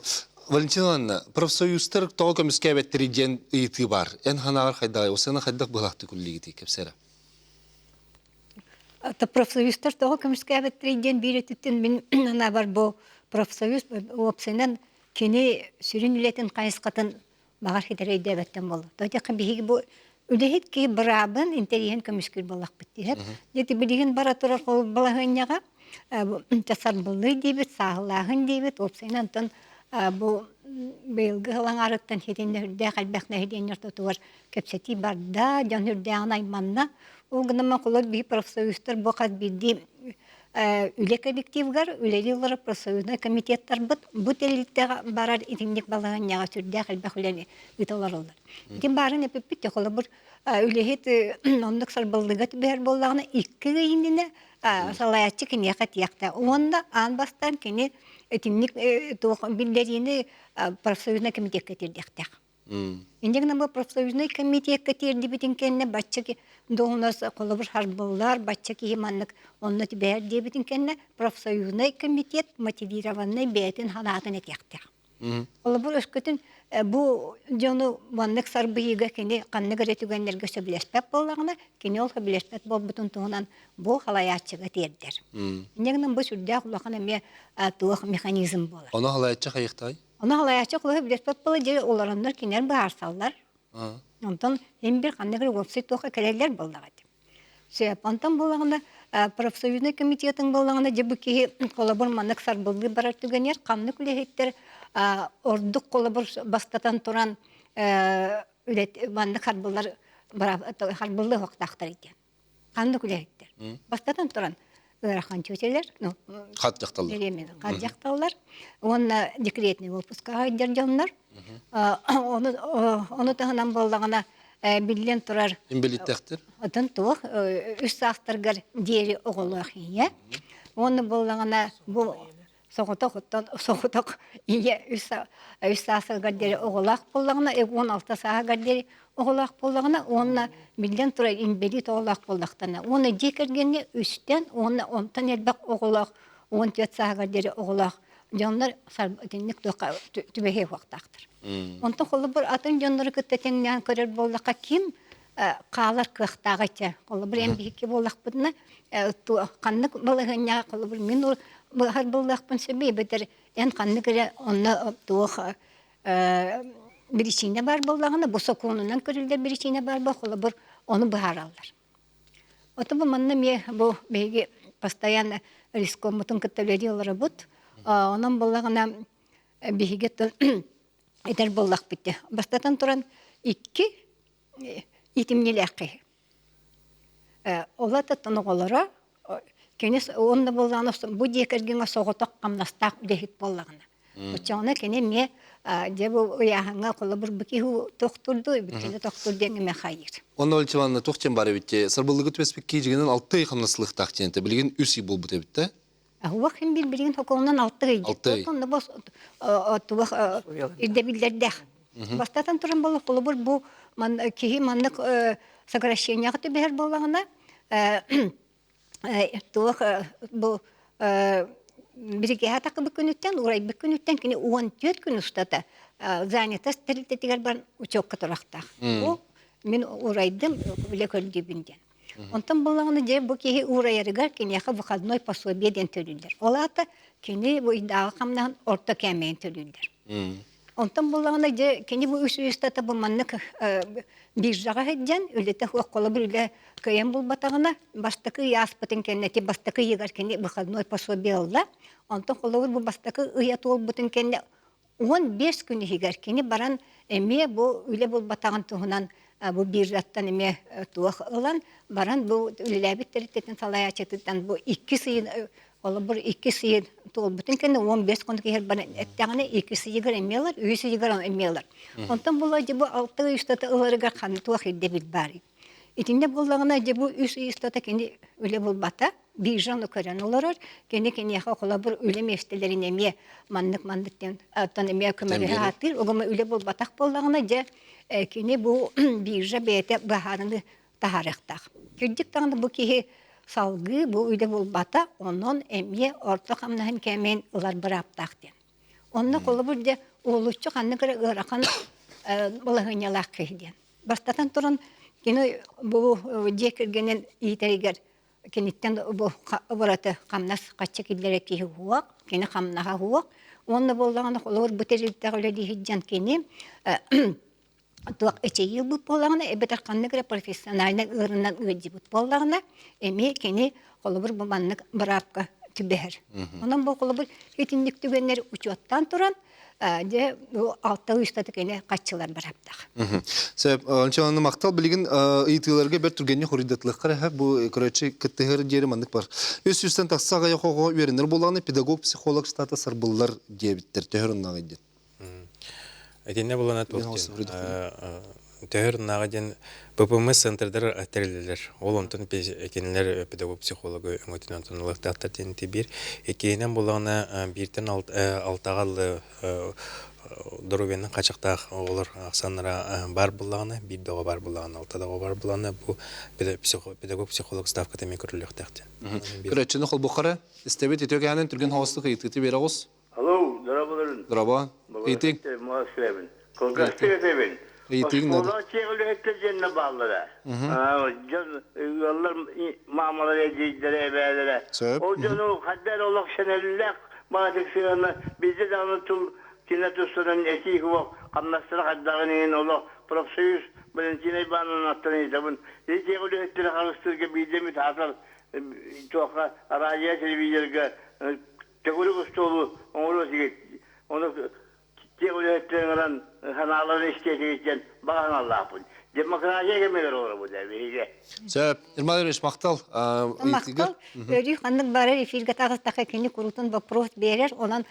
Валентина Ивановна, профсоюзтар тоҕо көмүскээбэттэрий диэн ыйытыы баар. Эн санааҕар хайдаҕый? Ол сыана хайдах быһылаахтык үллигитий? Кэпсээ эрэ. Профсоюзтар тоҕо көмүскээбэттэрий диэн биир өттүттэн мин санаабар бу профсоюз уопсайынан кини сүрүн үлэтин хайысхатын баҕар хитэрэ өйдөөбөттөн буолла. То диэххэ биһиги бу үлэһит киһи быраабын, интэриэһин көмүскүүр буоллахпыт диэһэп. Дьэ билигин бара турар балаһыанньаҕа сарбыллыы диибит, сааһылааһын диибит, уопсайынан онтон бу быйылгы сыл аҥаарыттан хитиннэ үрдээх элбэх нэһилиэнньэ ортотугар кэпсэтии барда, дьон үрдээҕин айманна. Ол гынан холор биһи профсоюзтар бу хас биирдии үлэ коллективыгар үлэлии олорор профсоюзнай комитеттарбыт бу тэрилтэҕэ барар итинник балаһыанньаҕа сүрдээх элбэх үлэни ыыта олороллор. Итин баарын эпиппит те холобур үлэһит оннук сарбыллыыга түбэһэр буоллаҕына икки ый иннинэ салайааччы киниэхэ этиэхтээх. Уонна аан бастаан кини итинник туох биллэриини профсоюзнай комитекка тиэрдиэхтээх. Инньэ гынан бу профсоюзнай комитекка тиэрдибитин кэннэ бачча дуоһунас холобур харбыллар, бачча киһи маннык онно түбэһэр диэбитин кэннэ профсоюзнай комитет мотивированнай бэйэтин санаатын этиэхтээх. Холобур өскөтүн бу дьону маннык сарбыйыыга кини ханнык эрэ түгэннэргэ сөбүлэспэт буоллаҕына, кини ол сөбүлэспэт буолбутун туһунан бу халайааччыга тиэрдэр. Инньэ гынан бу сүрдээх улахан эмиэ туох механизм буолар. Ону халайааччы хайыахтай? Ону халайааччы кылыһы билэспэт буола дьэ олороннор кинилэр быһаарсаллар. Онтон син бир ханнык эрэ уопсай туохха кэлэллэр буоллаҕа дии. Сөп. Онтон буоллаҕына профсоюзнай комитетын буоллаҕына дьэ бу киһи холобур маннык сарбыллыы барар түгэнигэр ханнык үлэһиттэр ордук холобур бастатан туран үлэт маннык харбыллар харбыллыы уохтаахтар диэн. Ханнык үлэһиттэр? Бастатан туран, ыарахан тетялар, ну, Хат дьахталлар. Хат дьахталлар уонна декретный отпускаҕа сылдьар дьоннор. Ону ону таһынан буоллаҕына биллэн турар Инбэлииттэхтэр. Отон туох үс саастаргар диэри оҕолоох ийэ. Уонна буоллаҕына бу соҕотох оттон соҕотох ийэ үс үс сааһыгар диэри оҕолоох буоллаҕына 16 сааһыгар диэри оҕолоох буоллаҕына уонна биллэн турар инбэлиит оҕолоох буоллахтарына уонна дьиэ кэргэҥҥэ үстэн уонна онтон элбэх оҕолоох 14 сааһыгар диэри оҕолоох дьоннор итинник туохха түбэһиэ суохтаахтар. Онтон холобур атын дьоннору кытта тэҥнээн көрөр буоллахха ким хаалар кыахтааҕа этэ. Холобур эн биһикки буоллахпытына ханнык балаһыанньаҕа холобур мин быһар буоллахпын сөбүй эбэтэр эн ханнык эрэ онно туох биричиинэ баар буоллаҕына бу сокуонунан көрүллэр биричиинэ баар буол холобур ону быһаараллар. Ото бу манна эмиэ бу биһиги постоянно рискоммутун кытта үлэлии олоробут. Онон буоллаҕына биһиги этэр буоллахпыт дии. Бастатан туран икки итимньилээх киһи. Олататтан оҕолоро кини уонна буоллаҕына бу дьиэ кэргэҥҥэ соҕотох хамнастаах үлэһит буоллаҕына. Оччоҕуна кини эмиэ дьэ бу ыйааһыҥҥа холобур бу киһи тохтурду, бүттүнэ тохтур диэн эмиэ хайыыр. Онно Ольчеванна туох диэн баар эбит сарбыллыгы түбэспикки дьигинэн алты ый хамнаслыахтаах диэн этэ. Билигин үс ый буолбут эбит да. Уох хин бил билигин хокуонунан алты ый. Алты ый. Онно бос туох ирдэбиллэрдээх. Бастатан туран буолла холобур бу киһи маннык сокращениеҕа түбэһэр буоллаҕына туох бу биригээһэ такыбыт күнүттэн урайбыт күнүттэн кини 14 күн устата занятость тэрилтэтигэр баран учёкка турахтаах. Бу мин урайдым үлэ көрдүүбүн диэн. Онтон буллаҕына дьэ бу киһи уурайарыгар киниэхэ выходной пособие диэн төлүүллэр. Ол аата кини бу ыйдааҕы хамнаһын орто кээмэйин төлүүллэр. Онтон буоллаҕына дьэ кини бу үс устата бу маннык биржаҕа сылдьан үлэтэ суох холобур үлэ кыайан булбатаҕына бастакы ый ааспытын кэннэ ити бастакы ыйыгар кини выходной пособие ылла. Онтон холобур бу бастакы ыйа туолбутун кэннэ 15 күн иһигэр кини баран эмиэ бу үлэ булбатаҕын туһунан бу биржаттан эмиэ туох ылан баран бу үлэлээбит тэрилтэтин салайааччытыттан бу иккис ыйын Холобур, иккис ыйы туолбутун кэннэ 15 хонук иһэр баран эттэҕинэ, иккис ыйыгар эмиэ ылар, үһүс ыйыгар эмиэ ылар. Онтон була дьэ бу алта ый устата ыларыгар ханна туох ирдэбил баарый? Итиннэ буоллаҕына дьэ бу үс ый устата кини үлэ булбата, биржаны көрөн олорор, кини киниэхэ холобур үлэ миэстэлэрин эмиэ маннык-маннык диэн оттон эмиэ көмөлөһө сатыыр. Угума үлэ булбатах буоллаҕына дьэ кини бу биржа бэйэтэ быһаарыны таһаарыахтаах. Кырдьык даҕаны бу киһи салгыы бу үлэ булбата, онон эмиэ орто хамнаһын кээмэйин ылар бырааптаах диэн. Онно холобур дьэ уолуччу ханнык эрэ ыарахан балаһыанньалаах киһи диэн. Бастатан туран кини бу дьиэ кэргэнин иитэригэр киниттэн бу ураты хамнас хаччы киллэрэр киһи уһуох, кини хамнаһа уһуох. Уонна буоллаҕына холобур бу тэрилтэҕэ үлэлии сылдьан кини туох эчэйии ылбыт буоллаҕына эбэтэр ханнык эрэ профессиональнай ыарыынан ыалдьыбыт буоллаҕына эмиэ кини холобур бу маннык быраапка түбэһэр. Онон бу холобур итинник түгэннэр учуоттаан туран дьэ бу алта устата кини хаччылар бараптах. Сөп, ончон мактал билигин ыйытыыларга бэрт түргэнник хоруйдатылыахха эрэ бу короче кыттыһар диэри маннык бар. Үс сүүстэн тахса аҕыйах оҕо үөрэнэр буоллаҕына педагог-психолог штата сарбыллар диэбиттэр төһөр оннааҕый диэн. Итиннэ булана туох диэн төһөр нааҕа диэн ППМС центрдар тэриллэлэр. Ол онтон кинилэр педагог-психологы өҥөтүнэн онтон диэн биир. Иккиһинэн булаҕына бииртэн алтаҕа аллы доруобуйанан хачахтаах оҕолор ахсааннара баар буллаҕына, биир да оҕо баар буллаҕына, алта да оҕо баар буллаҕына, бу педагог-психолог ставката эмиэ көрүллүөхтээх диэн. Көрөөччүнү холбуоххара истэбит үтүө кэһэнин түргэн хоҕостук ыйытыыты биэрэ оҕус. Алло, здравствуйте. Здорово. Ыйытыҥ. Москвабын. Кылгастык этэбин. Ыйытыҥ надо. Оскуола чиэҕилэһиттэр дьэннэ бааллара. Дьон ыаллар маамалара, эдьиийдэрэ, эбээлэрэ. Сөп. Ол дьону хайда эрэ олох сэнэллээх баҕатык сыһыана биирдэ даҕаны тыл кинэ тустарынан этии суох хамнастара хайдаҕын иһин олох профсоюз Валентина Ивановна аттан ыйытабын. Ити чиэҕилэһиттэри харыстыырга биирдэ эмит аатар туохха радио телевизорга төгүрүк остуолу оҥоруо этигит, ону тиэх үлэһиттэрин ыҥыран санааларын истиэ этигит диэн баҕа санаалаахпын. Демократия кэмигэр олоробут ээ биһиги. Сөп. Ермак Ильич, махтал. Махтал. Өрүү ханнык барар эфиргэ таҕыстахха кини куруутун вопрос биэрэр. Онон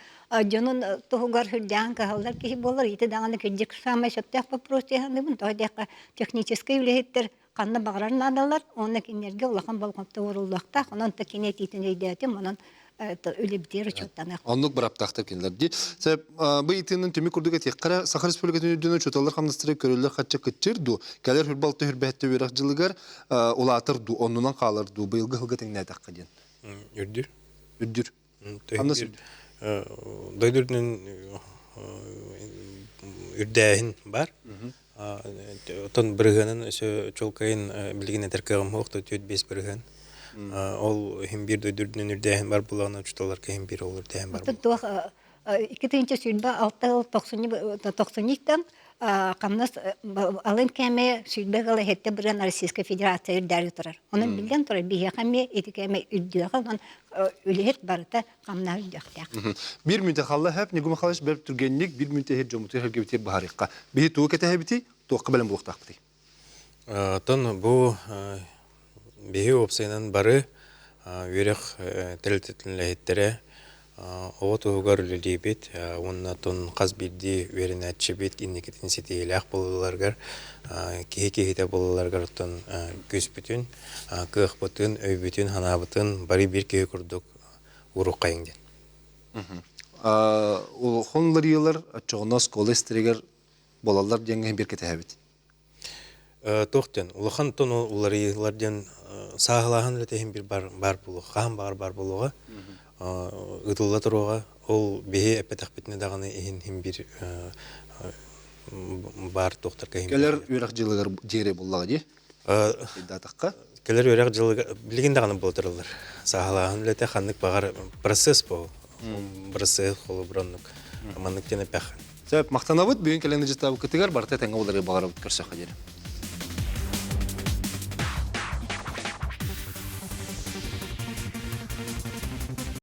дьонун туһугар сүрдээҕин кыһаллар киһи буолар. Ити даҕаны кырдьык саамай сөптөөх вопрос дии саныыбын. Тоҕо диэххэ техническэй үлэһиттэр ханна баҕарар наадалар уонна кинилэргэ улахан болҕомто ууруллуохтаах. Онон та кини этиитин өйдөөтүм, онон үлэбитигэр учуоттаныах. Оннук быраптаахтар кинилэр дии. Сөп, бу ыйытыынан түмүк курдук этиэххэ Саха Республикатын үрдүнэн учууталлар хамнастара көрүллэр хачча кыччыр дуу, кэлэр хүрбалты хүрбэһэтте үөрэх дьылыгар улаатар дуу, оннунан хаалар дуу, быйылгы сылга тэҥнээтэххэ диэн. Үрдүр. Үрдүр. Хамнас үрдүр. Дойду үрдүнэн үрдээһин бар. Оттон бырыһыанын өссө чуолкайын билигин этэр кыаҕым суох, 4-5 бырыһыан. Ол иһин биир дойду үрдүнэн үрдээһин бар буоллаҕына, учууталларга иһин биир ол үрдээһин бар. Оттон туох 2026 сыл тохсунньуттан хамнас алын кээмэйэ сүүрбэ ыла иһиттэ бырыан Российскай Федерация үрдээри турар. Онон биллэн турар, биһиэхэ эмиэ ити кээмэй үрдүөҕэ, онон үлэһит барыта хамнаһа үрдүөхтээх. Биир мүнүүтэ халла хэп, Ньургун Михайлович бэрт түргэнник биир мүнүүтэ иһэр дьоммутугар эргибитигэр быһаарыахха. Биһи тугу кэтэһэбитий, туохха бэлэм буолуохтаахпытый? Оттон бу биһи уопсайынан бары үөрэх тэрилтэтин үлэһиттэрэ оҕо туһугар үлэлиибит уонна оттон хас биирдии үөрэнээччибит инникитин ситиһиилээх буолалларыгар, киһи киһитэ буолалларыгар оттон күүспүтүн, кыахпытын, өйбүтүн, санаабытын бары биир киһи курдук уруоххайыҥ диэн. Улахан уларыйыылар оччоҕуна оскуола истэригэр буолаллар диэҥҥэ биир кэтэһэбит. Туох диэн улахан тон уларыйыылар диэн сааһылааһын үлэтэ иһин биир бар, баар буолуо, хаһан баҕар баар буолуоҕа, ыытылла туруоҕа. Ол биһи эппэтэхпитинэ даҕаны иһин иһин биир баар туохтарга иһин Кэлэр үөрэх дьылыгар диэри буллаҕа дии. Ыйдаатахха. Кэлэр үөрэх дьылыгар билигин даҕаны буолтарыллар. Сааһылааһын үлэтэ ханнык баҕар процесс буол. Процесс холобур оннук. Маннык диэн эппэххин. Сөп, махтанабыт. Бүгүн кэлэн ыдьыттаабыккытыгар барыта тэҥҥэ булары баҕарабыт көрсөххө диэри.